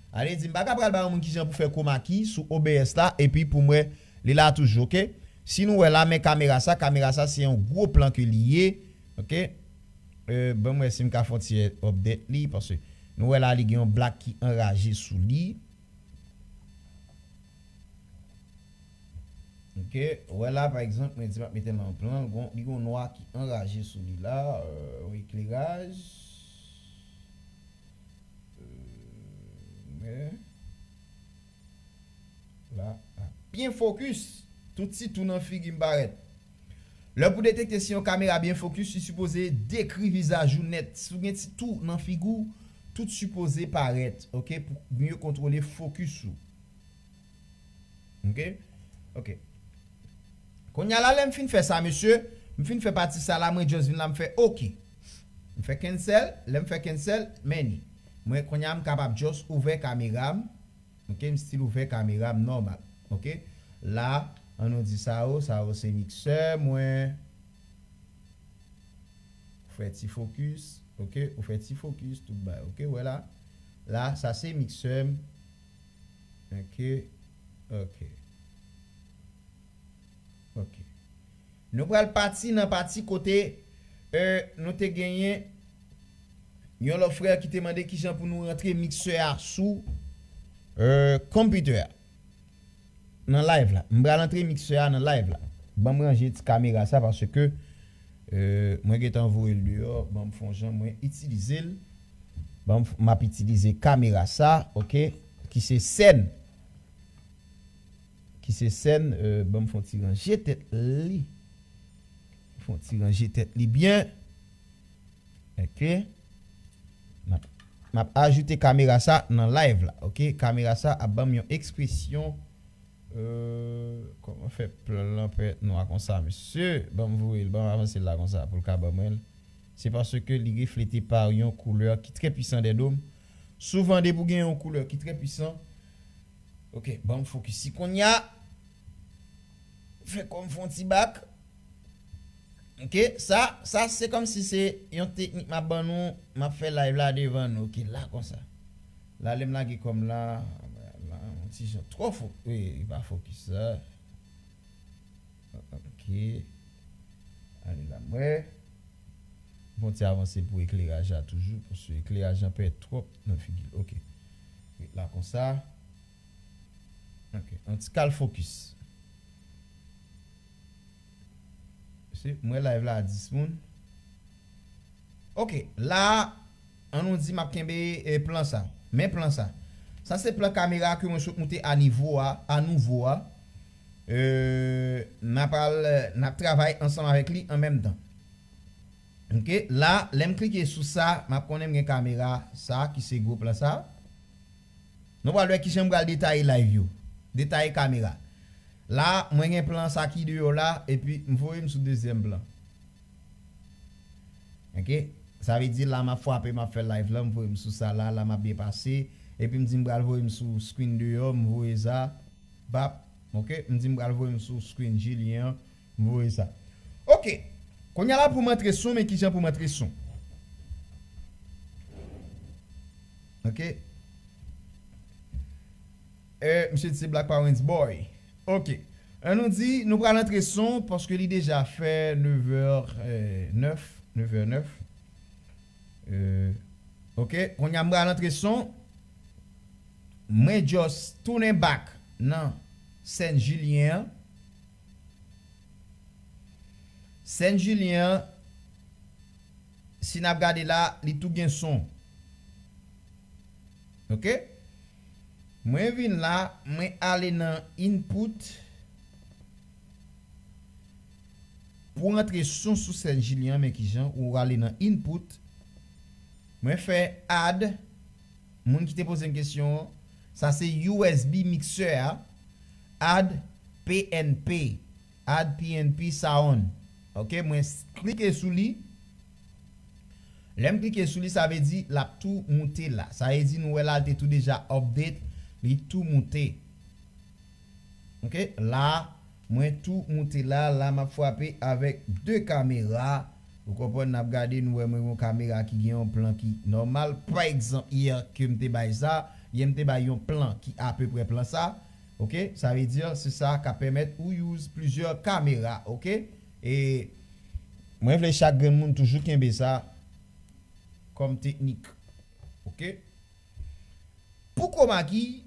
Ale di m pa ka pral bay yon moun ki jan pou fè komaki sou O B S la, epi pou m wè li la toujou, oke? Si nou wè la, men kamera sa, kamera sa se yon gwo plan ke li ye, oke? Euh, ban m wè si m ka fè yon ti update li, paske nou wè la, li gen yon blak ki anraje sou li. Oke, wè la, pa egzanp, mwen di m ap mete l an plan, gon, li gon nwa ki anraje sou li la, euh, yon ekleraj. Euh, men, la, la, byen fokis, tout ti tou nan figi m parèt. Lè pou detekte si yon kamera byen fokis, li sipoze dekri vizaj ou nèt. Si w gen ti tou nan figi w, tout sipoze parèt, oke, pou mye kontwole fokis ou. Oke? Oke. Kounye a la, lè m fin fè sa, mesye, m fin fè pati sa la, mwen just vin la, m fè oke. M fè cancel, lè m fè cancel, men ni. Mwen, kounye a, m kapab just ouvè kamera m. Oke, m still ouvè kamera m nòmal. Oke? La, an nou di sa yo, sa yo se miksè mwen. Ou fè ti fokis, oke? Ou fè ti fokis, tout bay, oke? Wè la. La, sa se miksè m. Oke, oke. Oke. Nou pral pati nan pati kote, euh, nou te genyen yon lòt frè ki te mande kijan pou nou rantre miksè a sou, euh, computer a. Nan live la. M pral antre miksè a nan live la. Ban m ranje ti kamera sa paske, euh, mwen gentan voye l deyò. Ban m fè yon jan mwen itilize l. Ban m, m ap itilize kamera sa, oke? Ki se sèn. Ki se sèn, euh, ban m fè yon ti ranje tèt li. Fè yon ti ranje tèt li byen. Oke. M ap, m ap ajoute kamera sa nan live la, oke? Kamera sa ap ban m yon ekspresyon, euh, kòman fè plan lan pè nwa konsa, mesye? Ban m voye l, ban m avanse l la konsa pou l ka ban mwen l. Se paske li reflete pa yon koulè ki trè pwisan dèdo m. Souvan, depi w gen yon koulè ki trè pwisan, oke, ban m fokis. Si kounye a, fè kò m fè yon ti bak. Oke, sa, sa se kòmsi se yon teknik m ap ban nou, m ap fè live la devan nou. Oke, la konsa. La, lè m lage kò m la, la, yon ti jan twò fo-, wi, li pa fokis sa. Oke. Ale la, m wè. Bon, ti avanse pou ekleraj la toujou, paske ekleraj la pè twòp nan figi l. Oke. Ret la konsa. Oke, yon ti kal fokis. Se, m wè live la a dis moun. Oke, la, an nou di m ap kenbe, eh, plan sa. Men plan sa. Sa se plan kamera ke mwen sot moute a nivo a, a nouvo a. Eh, n ap al, n ap travay ansanm avèk li an menm tan. Oke, la, lè m klike sou sa, m ap konnen m gen kamera sa, ki se gwo plan sa. Nou pral wè kijan m pral detaye live yo. Detaye kamera. La, mwen gen plan sa ki deyò la, epi m voye m sou dezyèm plan. Ok? Sa vle di la m ap frape, m ap fè live la, m voye m sou sa la, la m ap byen pase. Epi m di m pral voye m sou screen deyò, m voye sa. Bap, ok? M di m pral voye m sou screen Julien an, m voye sa. Ok. Kounye a la pou m antre son, men kijan pou m antre son. Ok? Eh, misye di se Black Parents Boy. Ok. An nou di, nou pral antre son, paske li deja fè nèf è, eh, nèf, nèf è nèf. Eh, ok, kounye a m pral antre son. Mwen just tounen back nan sèn Julien an. Sèn Julien an, si n ap gade la, li tou gen son. Ok? Mwen vin la, mwen ale nan input. Pou antre son sou sèn Julien an, men kijan, ou ale nan input. Mwen fè add. Moun ki te poze m kesyon an, sa se U S B mixer a. Add P N P. Add P N P sound. Ok, mwen s- klike sou li. Lè m klike sou li, sa vle di l ap tou moute la. Sa vle di nou wè la, l te tou deja update, li tou moute. Ok, la, mwen tou moute la, la m ap frape avèk de kamera. Ou konprann, n ap gade, nou wè mwen yon kamera ki gen yon plan ki nòmal. Pa egzanp, yè ke m te bay sa, yè m te bay yon plan ki apeprè plan sa. Ok, sa vle di, se sa k ap pèmèt ou use plizyè kamera, ok? E mwen vle chak grenn moun toujou kenbe sa kòm teknik. Ok? Pou Komaki,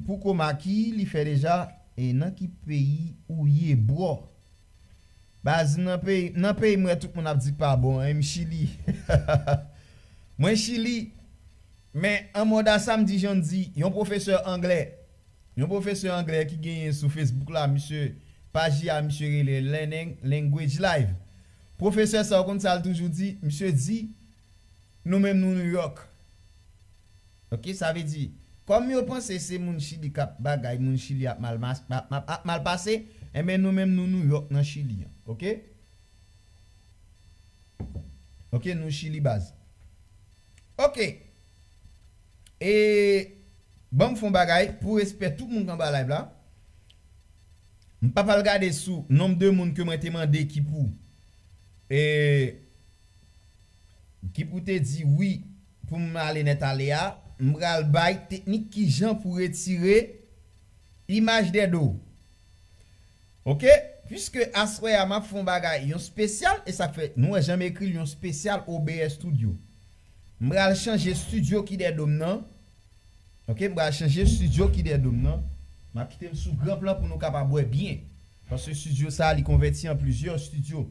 pou Komaki, li fè deja, e nan ki peyi ou ye, bro? Baz, nan peyi, nan peyi m wè tout moun ap di k pa bon, hein, m Chili. Mwen Chili, men an mòd a sa m di jan di, yon pwofesè anglè, yon pwofesè anglè ki genyen sou Facebook la, misye, paj li a, misye rele Learning Language Live. Pwofesè sa, w konn sa l toujou di? Misye di, nou menm nou New York. Ok, sa vle di, kòm yo panse se moun Chili k ap bagay, moun Chili ap mal, mas- ap, ap, ap mal pase, enben nou menm nou New York nan Chili an. Ok? Ok, nou Chili baz. Ok. E ban m fè yon bagay pou respè tout moun k anba live la. M p ap al gade sou nonb de moun ke mwen te mande ki pou, e, ki pou te di wi pou m ale nèt ale a. M pral bay teknik kijan pou retire imaj dèdo. Ok? Piske aswè a m ap fè yon bagay, yon spesyal, e sa k fè nou wè jan m ekri l, yon spesyal O B S Studio. M pral chanje estidyo ki dèdo m nan. Ok, m pral chanje estidyo ki dèdo m nan. M ap kite l sou gran plan pou nou kapab wè byen. Paske estidyo sa a, li konvèti an plizyè estidyo.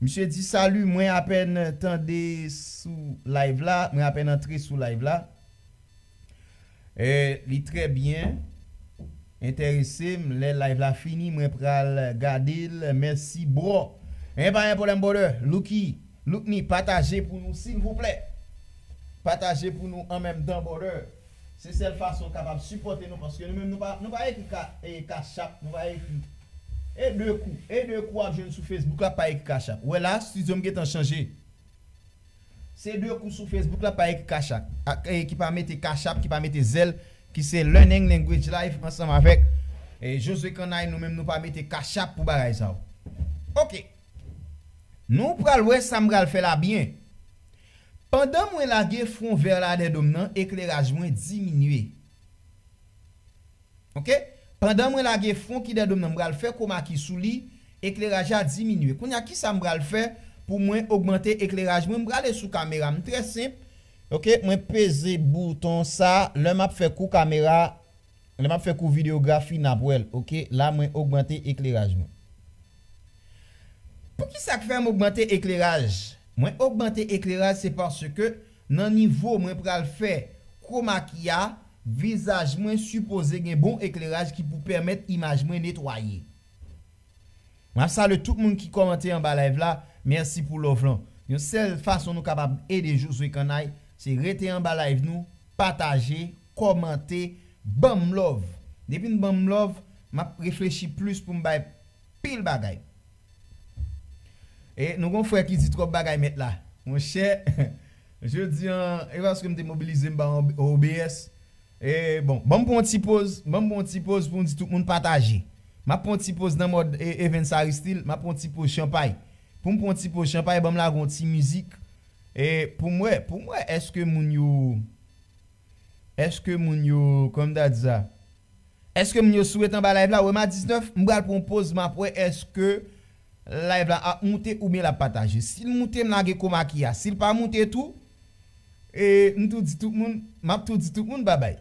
Misye di, "Salut, mwen apèn tande sou live la, mwen apèn antre sou live la." E, li trè byen. Enterese m. Lè live la fini, mwen pral gade l. Mèsi, bro. E pa gen pwoblèm, brother. Lucky, Lookney, pataje pou nou, silvouplè. Pataje pou nou an menm tan, brother. Se sèl fason w kapab sipòte nou, paske nou menm nou pa, nou pa ekri ka, e, Cash App, nou pa ekri. E de kou, e de kou w ap jwenn sou Facebook la, pa ekri Cash App. Ou wè la, estidyo m gentan chanje. Se de kou sou Facebook la, pa ekri Cash App, ak, e, ki pa mete Cash App, ki pa mete Zelle, ki se Learning Language Live ansanm avèk, e, Josué Cannaille, nou menm nou pa mete Cash App pou bagay sa yo. Ok. Nou pral wè sa m pral fè la byen. Pandan mwen lage fon vè la dèdo m nan, ekleraj mwen diminye. Ok? Pandan mwen lage fon ki dèdo m nan, m pral fè komaki sou li, ekleraj la diminye. Kounye a, kisa m pral fè pou mwen ogmante ekleraj mwen? M prale sou kamera m, trè senp. Ok, mwen peze bouton sa, lè m ap fè kou kamera, lè m ap fè kou videyografi, n ap wè l. Ok, la mwen ogmante ekleraj mwen. Poukisa k fè m ogmante ekleraj? Mwen ogmante ekleraj se paske nan nivo mwen pral fè chroma key a, vizaj mwen sipoze gen bon ekleraj ki pou pèmèt imaj mwen netwaye. Mwen ap salye tout moun ki kòmante anba live la. Mèsi pou love lan. Yon sèl fason nou kapab ede Josué Cannaille, se rete anba live nou, pataje, kòmante, ban m love. Depi n ban m love, m ap reflechi plis pou m bay pil bagay. E nou gon frè ki di twòp bagay mèt la. Monchè, jodi an, e paske m te mobilize m ba O B S. E bon, ban m pran yon ti poz, ban m pran yon ti poz pou m di tout moun pataje. M ap pran yon ti poz nan mòd e, Evens Aristil, m ap pran yon ti poz chanpay. Pou m pran yon ti poz chanpay, ban m lage yon ti mizik. E pou m wè, pou m wè èske moun yo, èske moun yo, kòman m ta di sa? Èske moun yo sou ret anba live la? Wè m a diznèf, m pral pran yon poz, m ap wè èske live la ap moute oubyen l ap pataje. Si l moute, m lage Komaki a. Si l pa moute tou, e, m tou di tout moun, m ap tou di tout moun babay.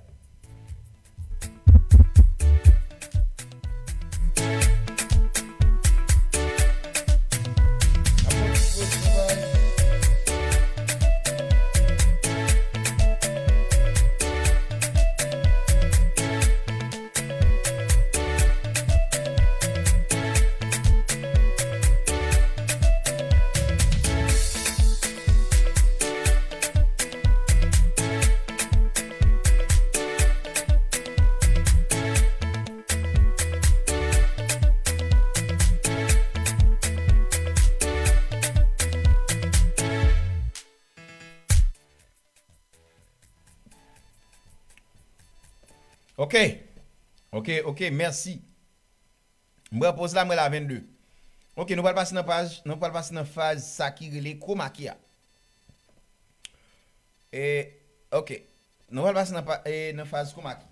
Ok. Ok, ok, mèsi. M pran poz la, mwen la vennde. Ok, nou pral pase nan paj, nou pral pase nan faz sa ki rele Komaki a. E, ok. Nou pral pase nan, pa- e, nan faz Komaki.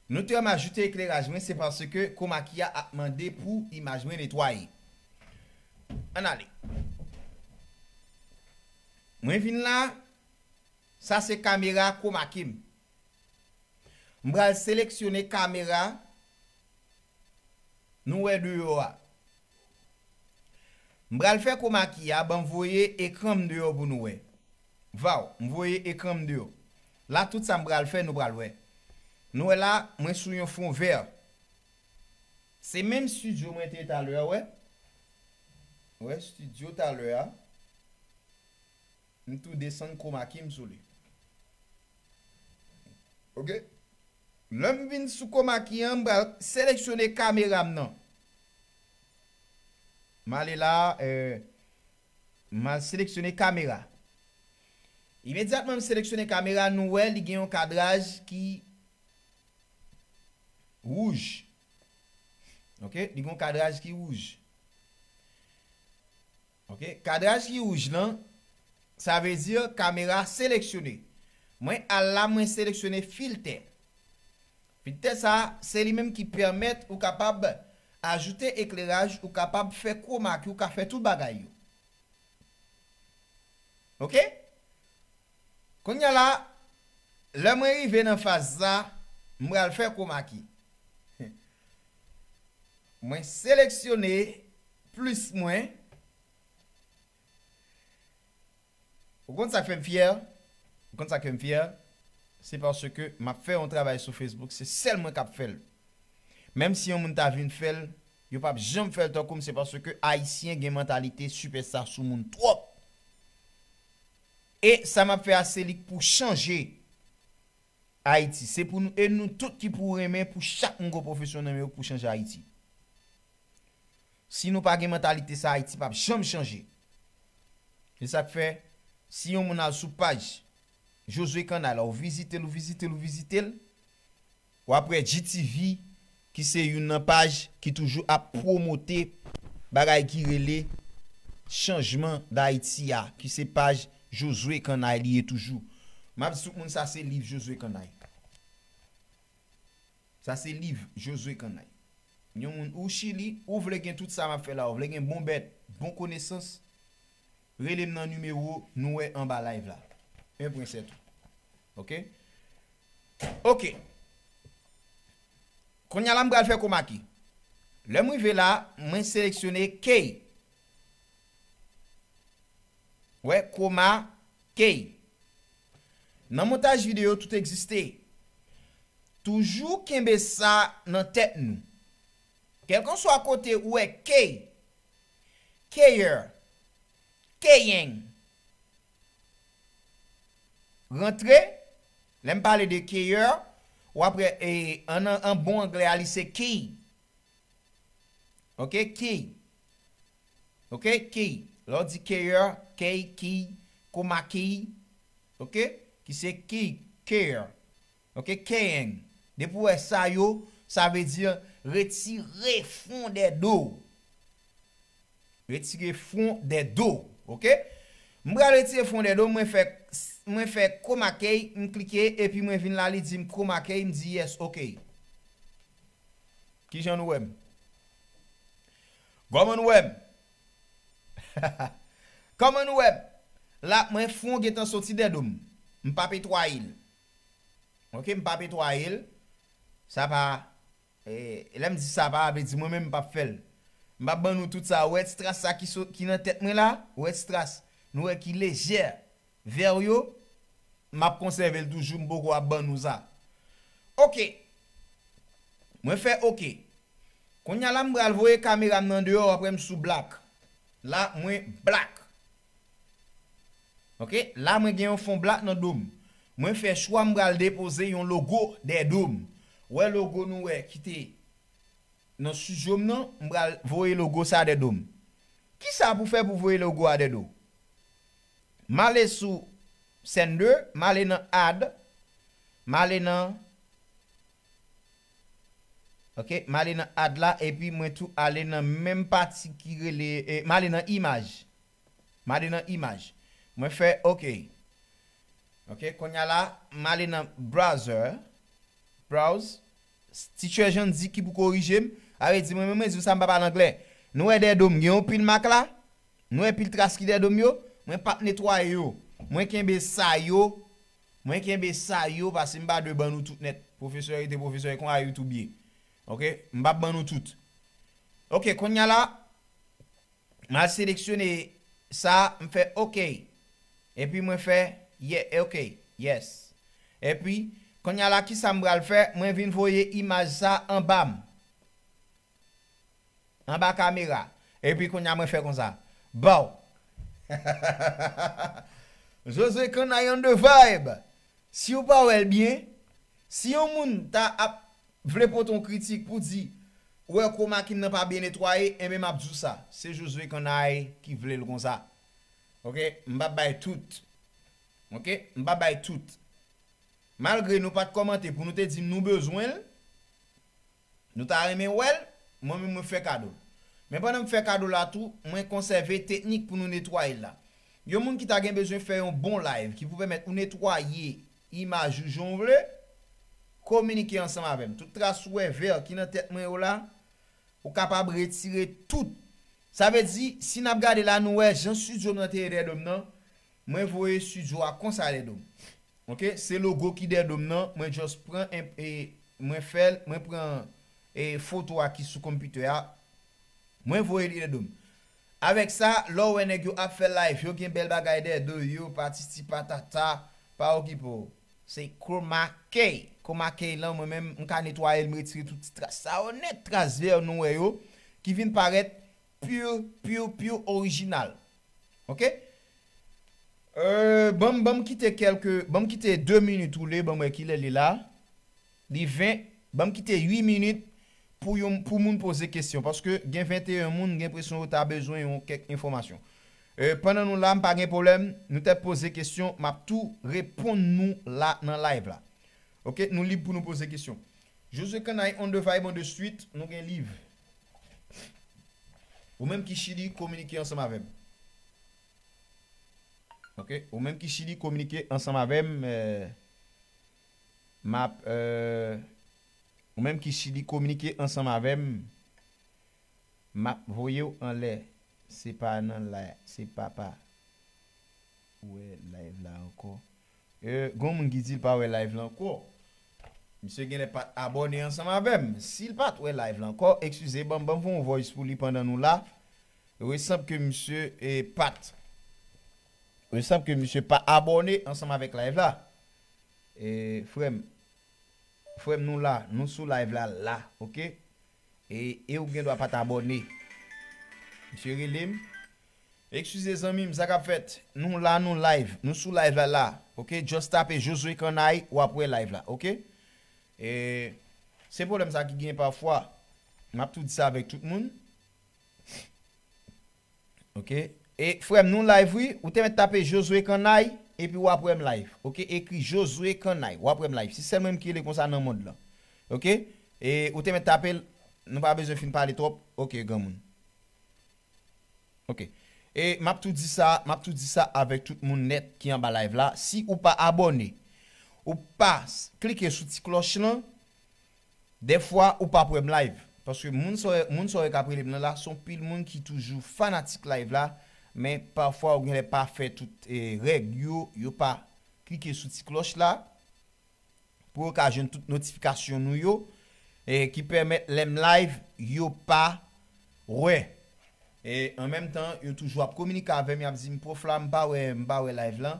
Nou te wè m ajoute ekleraj mwen, se paske Komaki a ap mande pou imaj mwen netwaye. Ann ale. Mwen vin la, sa se kamera Komaki m. M pral seleksyone kamera nou wè deyò a. M pral fè Komaki a, ban m voye ekran m deyò pou nou wè. Vaw, m voye ekran m deyò. La, tout sa m pral fè, nou pral wè. Nou wè la, mwen sou yon fon vè. Se menm studio mwen te talè a, wè. Wè, studio talè a. M tou desann Komaki m sou li. Ok? Lè m vin sou Komaki an, m pral seleksyone kamera m nan. M ale la, eh, m al seleksyone kamera. Imedyatman m seleksyone kamera, nou wè li gen yon kadraj ki wouj. Ok? Li gen yon kadraj ki wouj. Ok, kadraj ki wouj lan, sa vle di kamera seleksyone. Mwen al la, mwen seleksyone filtè. Filtè sa, se li menm ki pèmèt ou kapab ajoute ekleraj, ou kapab fè Komaki, ou ka fè tout bagay yo. Ok? Kounye a la, lè mwen rive nan faz sa, m pral fè Komaki. Mwen seleksyone plis mwen. Ou konn sa k fè m fyè? Ou konn sa k fè m fyè? Se paske m ap fè yon travay sou Facebook, se sèl mwen k ap fè l. Menm si yon moun ta vin fè l, yo p ap janm fè l tankou m, se paske Ayisyen gen mantalite sipèsta sou moun twòp. E sa m ap fè a, se li k pou chanje Ayiti. Se pou nou, e nou tout ki pou renmen pou chak moun gon pwofesyon nan men yo pou chanje Ayiti. Si nou pa gen mantalite sa, Ayiti p ap janm chanje. Se sa k fè, si yon moun al sou paj Josué Canaille la, ou vizite l, ou vizite l, ou vizite l, w ap wè G T V, ki se youn nan paj ki toujou ap pwomote bagay ki rele chanjman Dayiti a, ki se paj Josué Canaille li ye toujou. M ap di tout moun sa se liv Josué Canaille. Sa se liv Josué Canaille. Yon moun ou Chili, ou vle gen tout sa m ap fè la, ou vle gen bon bèt, bon konesans, rele m nan nimewo nou wè anba live la. Un point sept. Ok? Ok. Kounye a la, m pral fè Komaki. Lè m rive la, mwen seleksyone K. Wè, Komaki. Nan montaj videyo, tout egziste. Toujou kenbe sa nan tèt nou. Kèlkanswa kote ou wè K, Kayer, Keyeng, rantre, Lè m pale de care, w ap wè, e, an, an bon anglè a, li se key. Ok, key. Ok, key. Lè w di care, key, key, koma key, ok, ki se key, care. Ok, keying. Depi w wè sa yo, sa vle di retire fwon dèdo. Retire fwon dèdo, ok? M pral retire fwon dèdo, mwen fè, mwen fè koma key, m klike, epi mwen vin la, li di m koma key, m di yes, ok. Kijan nou wè m? Kòman nou wè m? Kòman nou wè m? La, mwen fwon gentan soti dèdo m. M p ap netwaye l. Ok, m p ap netwaye l. Sa pa, e, lè m di sa pa, vle di mwen menm m p ap fè l. M p ap ban nou tout sa. Ou wè ti tras sa ki, so, ki nan tèt mwen la? Ou wè ti tras? Nou wè ki lejè. Vè yo, m ap konsève l toujou, m poko ap ban nou sa. Ok. Mwen fè ok. Kounye a la, m pral voye kamera m nan deyò, apre m sou black. La, mwen black. Ok? La, mwen gen yon fon black nan do m. Mwen fè chwa, m pral depoze yon logo dèyè do m. Ou wè logo nou wè ki te nan estidyo m nan, m pral voye logo sa dèyè do m. Kisa pou fè pou voye logo a dèyè do? M ale sou sender, m ale nan add, m ale nan, ok, m ale nan add la, epi mwen tou ale nan menm pati ki rele, e, m ale nan imaj. M ale nan imaj. Mwen fè ok. Ok, kounye a la, m ale nan browser. Browse. Teacher Jean di ki pou korije m. A vle di, mwen menm, mwen di w sa, m pa pale anglè. Nou wè dèyè do m, gen yon pil mak la. Nou wè pil tras ki dèyè do m yo. Mwen p ap netwaye yo. Mwen kenbe sa yo. Mwen kenbe sa yo, paske m pa dwe ban nou tout nèt. Pwofesè rete pwofesè, e konsa YouTube ye. Ok? M p ap ban nou tout. Ok, kounye a la, m al seleksyone sa, m fè ok. Epi mwen fè ye-, ok, yes. Epi, kounye a la, kisa m pral fè? Mwen vin voye imaj sa anba m. Anba kamera. Epi kounye a mwen fè konsa. Baw. Josue Kanay on the vibe. Si w pa wè l byen, si yon moun ta ap vle pote yon kritik pou di, ou wè koma key m nan pa byen netwaye, enben m ap di w sa. Se Josue Kanay ki vle l konsa. Ok? M p ap bay tout. Ok? M p ap bay tout. Malgre nou pa t kòmante pou nou te di m nou bezwen l, nou ta renmen wè l, mwen menm mwen fè kado l. Men pandan m fè kado l la tou, mwen konsève teknik pou nou netwaye l la. Yon moun ki ta gen bezwen fè yon bon live ki pou pèmèt ou netwaye imaj ou jan w vle, kominike ansanm avè m. Tout tras ou wè vè ki nan tèt mwen yo la, ou kapab retire tout. Sa vle di, si n ap gade la, nou wè jan estidyo m nan te ye dèyè do m nan, mwen voye estidyo a konsa dèyè do m. Ok, se logo ki dèyè do m nan, mwen just pran en-, e, mwen fè l, mwen pran, e, foto a ki sou konpitè a, mwen voye li dèyè do m. Avèk sa, lè w wè nèg yo ap fè live, yo gen bèl bagay dèyè do yo, patiti patata, pa okipe w. Se chroma key. Chroma key lan, mwen menm, m ka netwaye l, m retire tout ti tras sa yo nèt, tras vè nou wè yo, ki vin parèt pure, pure, pure orijinal. Ok? Euh, ban m, ban m kite kèlke, ban m kite de minit woule, ban m wè kilè li la. Li ven, ban m kite uit minit pou yon, pou moun poze kesyon. Paske gen venteyen moun, gen enpresyon yo ta bezwen yon kèk enfòmasyon. Euh, pandan nou la, m pa gen pwoblèm, nou te poze kesyon, m ap tou reponn nou la nan live la. Ok, nou lib pou nou poze kesyon. Josue Kanay on the vibe on the street, nou gen live. Ou menm ki Chili, kominike ansanm avè m. Ok, ou menm ki Chili, kominike ansanm avè m, euh, m ap, euh, ou menm ki Chili, kominike ansanm avè m, m ap voye w anlè. Se pa nan la, se pa pa. Ou wè live la ankò. Euh, gon moun ki di l pa wè live la ankò. Misye genlè pa t abòne ansanm avè m. Si l pa t wè live la ankò, eskize, ban m, ban m fè yon voice pou li pandan nou la. Resanble ke misye, eh, pa t, resanble ke misye pa abòne ansanm avèk live la. Eh, frè m, frè m, nou la, nou sou live la, la, ok? E, e ou gen dwa pa t abòne. Misye rele m. Eskize zanmi m, sa k ap fèt? Nou la, nou live. Nou sou live la la. Ok, just tape Josué Kanay, w ap wè live la. Ok? E se pwoblèm sa ki gen pafwa. M ap tou di sa avèk tout moun. Ok? E frè m, nou live wi. Ou te mèt tape Josué Kanay, epi w ap wè m live. Ok? Ekri Josué Kanay, w ap wè m live. Se sèl mwen ki rele konsa nan mond lan. Ok? E ou te mèt tape l, nou pa bezwen fin pale twòp. Ok, granmoun. Ok. E m ap tou di sa, m ap tou di sa avèk tout moun nèt ki anba live la. Si ou pa abòne, ou pa s- klike sou ti klòch lan, dèfwa ou p ap wè m live. Paske moun sa w, moun sa w wè k ap rele m nan la, se yon pil moun ki toujou fanatik live la, men pafwa ou genlè pa fè tout eh, règ yo, yo pa klike sou ti klòch la. Pou yo ka jwenn tout notifikasyon nou yo, e ki pèmèt lè m live, yo pa wè. E an menm tan, yo toujou ap kominike avè m, y ap di m, pwof la, m pa wè, m pa wè live lan.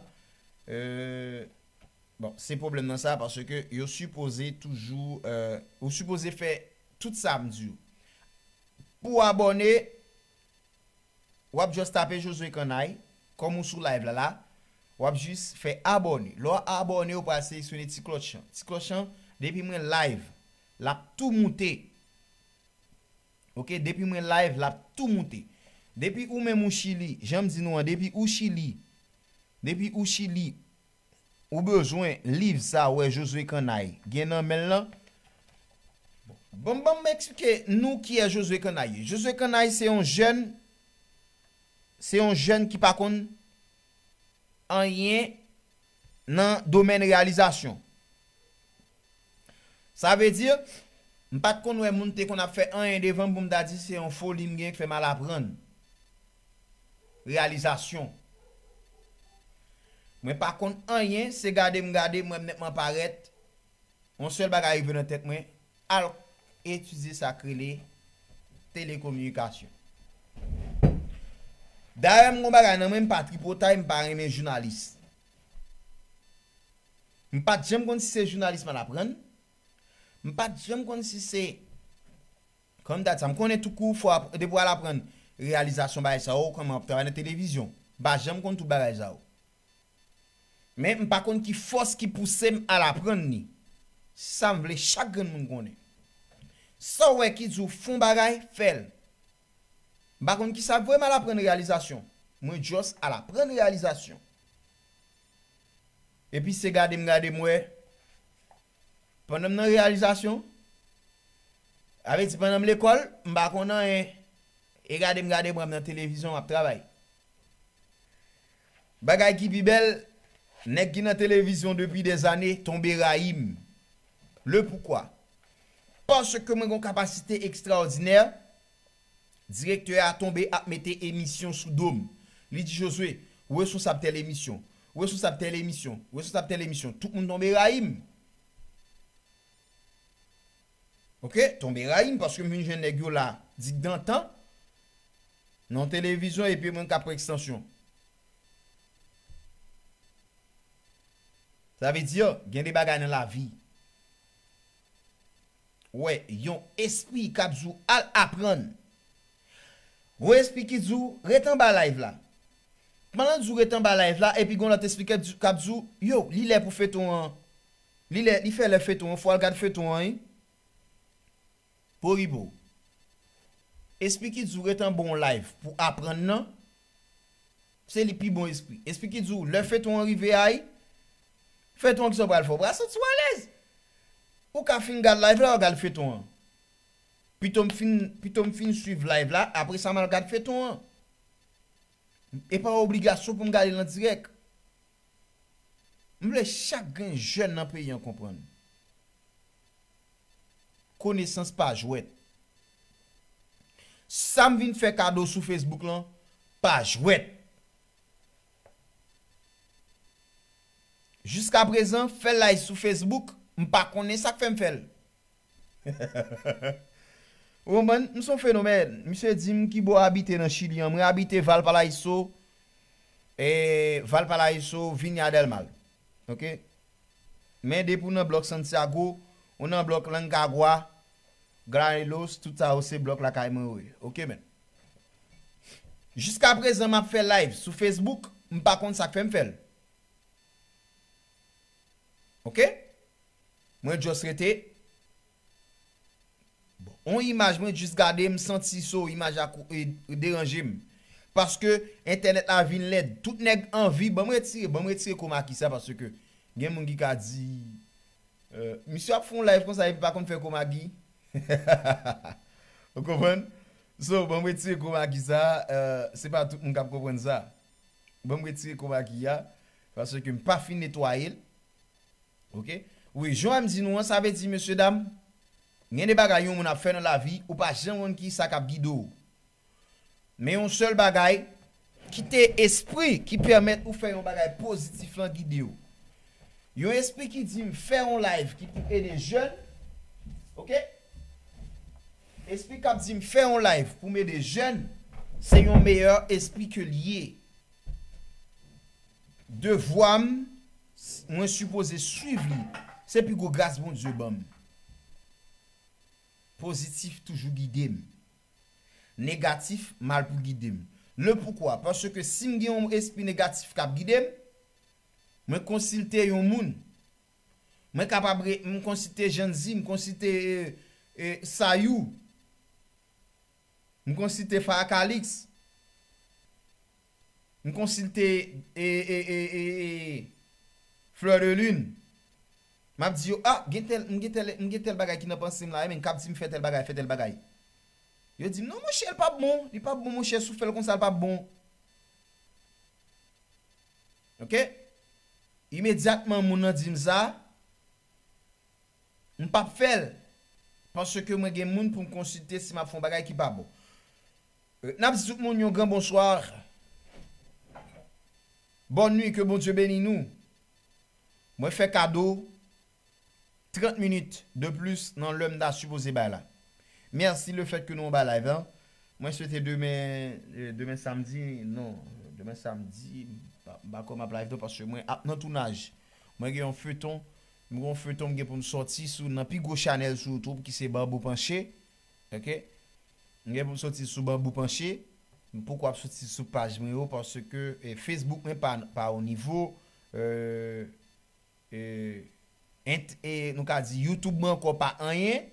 E, bon, se pwoblèm nan sa, paske yo sipoze toujou, e, ou sipoze fè tout sa m di w. Pou w abòne, w ap just tape Josué Kanay, kòm ou sou live la la, w ap jis fè abòne. Lè w abòne, ou pral seleksyone ti klòch lan. Ti klòch lan, depi mwen live, l ap tou moute. Ok, depi mwen live, l ap tou moute. Depi ou menm ou Chili, jan m di nou an, depi ou Chili, depi ou Chili, ou bezwen liv sa w wè Josué Kanay gen nan men l lan. Bon, ban m eksplike nou kiyès Josué Kanay ye. Josué Kanay se yon jèn, se yon jèn ki pa konn anyen nan domèn reyalizasyon. Sa vle di, m pa t konn wè moun te konn ap fè anyen devan m pou m ta di se yon foli m gen k fè m al aprann reyalizasyon. Mwen pa konn anyen, se gade m gade, m wè m nètman parèt. Yon sèl bagay rive nan tèt mwen, al etidye sa k rele telekominikasyon. Dayè, m gon bagay nan men m, pa tripotay, m pa renmen jounalis. M pa t janm konn si se jounalis m al aprann. M pa t janm konn si se, kòm dat sa, m konnen tout kou fò ap- depi w al aprann reyalizasyon bagay sa yo, kòman w ap travay nan televizyon. M pa janm konn tout bagay sa yo. Men m pa konn ki fòs ki pouse m al aprann li. Sa m vle chak grenn moun konnen. Sa w wè ki di w fè yon bagay, fè l. M pa konn kisa k voye m al aprann reyalizasyon. Mwen just al aprann reyalizasyon. Epi se gade m gade m wè. Pandan m nan reyalizasyon, sa vle di pandan m lekòl, m pa konn anyen. E gade m gade m wè m nan televizyon, m ap travay. Bagay ki pi bèl, nèg ki nan televizyon depi dèzane tonbe rayi m. Le poukwa? Paske mwen gon kapasite ekstraòdinè, direktè a tonbe ap mete emisyon sou do m. Li di, Josué, ou responsab tèl emisyon, ou responsab tèl emisyon, ou responsab tèl emisyon. Tout moun tonbe rayi m. Ok, tonbe rayi m paske m vin jwenn nèg yo la, digdantan, nan televizyon epi mwen k ap pran ekstansyon. Sa vle di, gen de bagay nan lavi. Ou wè, yon espri k ap di w al aprann. Gon espri ki di w ret anba live la. Pandan l di w ret anba live la, epi gon lòt espri k ap di w, yo, li lè pou feton an. Li lè, li fè lè feton an, fò w al gad feton an, wi. Poripo. Espri ki di w ret anba yon live pou aprann nan, se li pi bon espri. Espri ki di w lè feton an rive a, wi, feton an kisa w pral fè? W pral santi w alèz. Ou ka fin gad live la, w gad feton an. Pito m fin, pito m fin swiv live la, apre sa m al gad feton an. E pa obligasyon pou m gade l an dirèk. M vle chak grenn jèn nan peyi an konprann. Konesans pa jwèt. Sa m vin fè kado sou Facebook lan, pa jwèt. Jiskaprezan, fè live sou Facebook, m pa konnen sa k fè m fè l. Ou konprann? M se yon fenomèn. Misye di m ki bò w abite nan Chili an. Mwen abite Valparaíso, e, Valparaíso, Viña del Mar. Ok? Men depi w nan blòk Santiago, ou nan blòk Rancagua, Granelos, tout sa yo se blòk lakay mwen yo ye. Ok, men. Jiska prezan m ap fè live sou Facebook, m pa konn sa k fè m fè l. Ok? Mwen just rete. Bon, on imaj mwen just gade, m santi so imaj la kou- e, deranje m. Paske entènèt la vin lèd. Tout nèg anvi, ban m retire, ban m retire Komaki sa, paske gen moun ki ka di, euh, misye ap fè yon live konsa epi pa konn fè Komaki. Ou konprann? So, ban m retire Komaki sa, euh, se pa tout moun k ap konprann sa. Ban m retire Komaki a, paske m pa fin netwaye l. Ok? Wi, jan m di nou an, sa vle di, mesye dam, gen de bagay yon moun ap fè nan lavi, ou pa janm konn ki sa k ap gide w. Men yon sèl bagay, kite espri ki pèmèt ou fè yon bagay pozitif lan gide w. Yon espri ki di m fè yon live ki pou ede jèn, ok? Espri k ap di m fè yon live pou m ede jèn, se yon meyè espri ke l ye. Devwa m, mwen sipoze swiv li. Se pi gwo gras Bondye ban m. Pozitif toujou gide m. Negatif mal pou gide m. Le poukwa? Paske si m gen yon espri negatif k ap gide m, mwen konsilte yon moun. Mwen kapab re- m konsilte Jannzy, m konsilte, e, e, Sayou. M konsilte Farah Calix. M konsilte, e, e, e, e, e, Fleur de Lune. M ap di yo, ah, gen tèl, m gen tèl, m gen tèl bagay ki nan panse m la, e men k ap di m fè tèl bagay, fè tèl bagay. Yo di m, non, monchè, l p ap bon. Li p ap bon, monchè, si w fè l konsa, l p ap bon. Ok? Imedyatman, moun nan di m sa, m p ap fè l. Paske mwen gen moun pou m konsilte si m ap fè yon bagay ki pa bon. Euh, n ap di tout moun yon gran bonswa. Bonne nuit, ke Bondye beni nou. Mwen fè kado trant minit de plis nan lè m ta sipoze bay la. Mèsi le fèt ke nou anba live la. Mwen swete demen, euh, demen samdi, non, demen samdi, m pa, m pa kwè m ap live non, paske mwen ap nan tounaj. Mwen gen yon feyton, m gen yon feyton m gen pou m sòti sou, nan pi gwo chanèl sou YouTube ki se Banbou Panche. Ok? M gen pou m sòti sou Banbou Panche. M poko ap sòti sou paj mwen yo paske, eh, Facebook mwen pa, pa o nivo. Euh, eh, ent- eh, nou ka di YouTube mwen ankò pa anyen.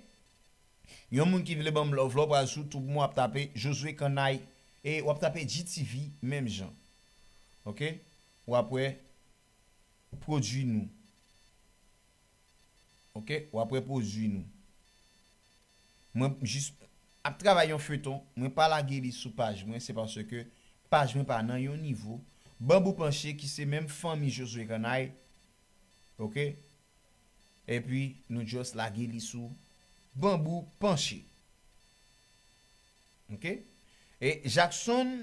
Yon moun ki vle ban m love la, w pral sou YouTube mwen, w ap tape Josué Kanay e w ap tape G T V menm jan. Ok? W ap wè pwodui nou. Ok? W ap wè pwodui nou. Mwen jis ap travay yon feyton, mwen pa lage li sou paj mwen, se paske paj mwen pa nan yon nivo. Banbou Panche ki se menm fanmi Josué Kanay, ok? Epi nou just lage li sou Banbou Panche. Ok? E Jackson,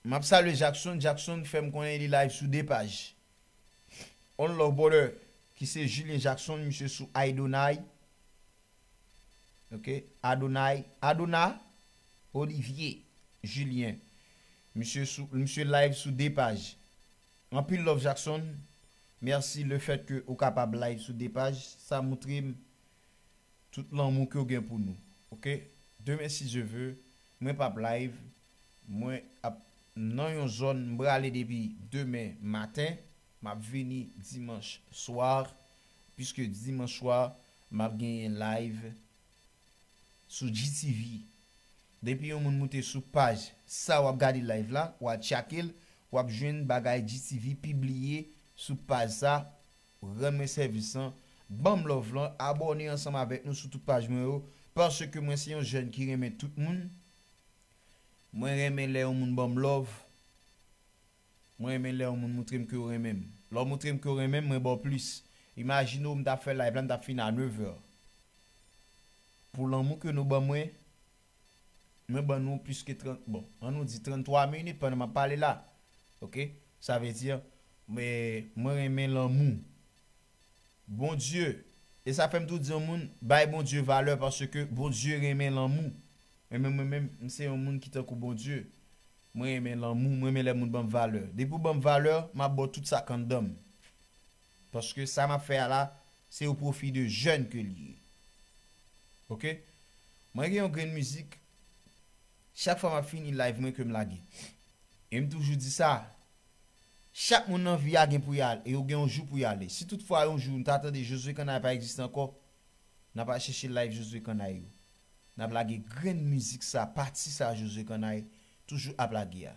m ap salye Jackson. Jackson fè m konnen li live sou de paj. On love brother, ki se Julien Jackson, misye sou Adonai. Ok, Adonai, Adona, Olivier, Julien. Misye sou, misye live sou de paj. Anpil love Jackson. Mèsi le fèt ke ou kapab live sou de paj. Sa montre m tout lanmou ke w gen pou nou. Ok? Demen, si Dye ve, mwen p ap live. Mwen ap nan yon zòn, m prale depi demen maten. M ap vini dimanch swa, piske dimanch swa, m ap genyen live sou G T V. Depi yon moun moute sou paj sa w ap gade live la, w al tchake l, w ap jwenn bagay G T V pibliye sou paj sa. Rann mwen sèvis lan, ban m love lan, abòne ansanm avèk nou sou tout paj mwen yo, paske mwen se yon jèn ki renmen tout moun. Mwen renmen lè yon moun ban m love. Mwen renmen lè yon moun montre m ke yo renmen m. Lè w montre m ke w renmen m, mwen ba w plis. Imajine w, m t ap fè live la, m t ap fin a nevè. Pou lanmou ke nou ban mwen, mwen ban nou plis ke trant, bon, ann nou di tranntwa minit pandan m ap pale la. Ok? Sa vle di, mwen, mwen renmen lanmou. Bondye, e sa fè m tou di yon moun, bay Bondye valè paske Bondye renmen lanmou. Mwen menm, mwen menm, m se yon moun ki tankou Bondye. Mwen renmen lanmou, mwen renmen lè moun ban m valè. Depi w ban m valè, m ap ba w tout sa k anndan m. Paske sa m ap fè a la, se o pwofi de jèn ke l ye. Ok? Mwen gen yon grenn mizik, Chak fwa m ap fini live mwen ke m lage. E m toujou di sa, chak moun nan vi a gen pou y ale, e yo gen yon jou pou y ale. Si toutfwa yon jou nou ta tande Josué Canaille pa egziste ankò, n ap al chèche live Josué Canaille yo. N ap lage grenn mizik sa, pati sa Josué Canaille toujou ap lage a,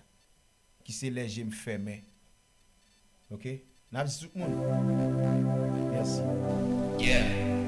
ki se Lè je m fèmen. Ok? N ap di tout moun. Mèsi. Yeah.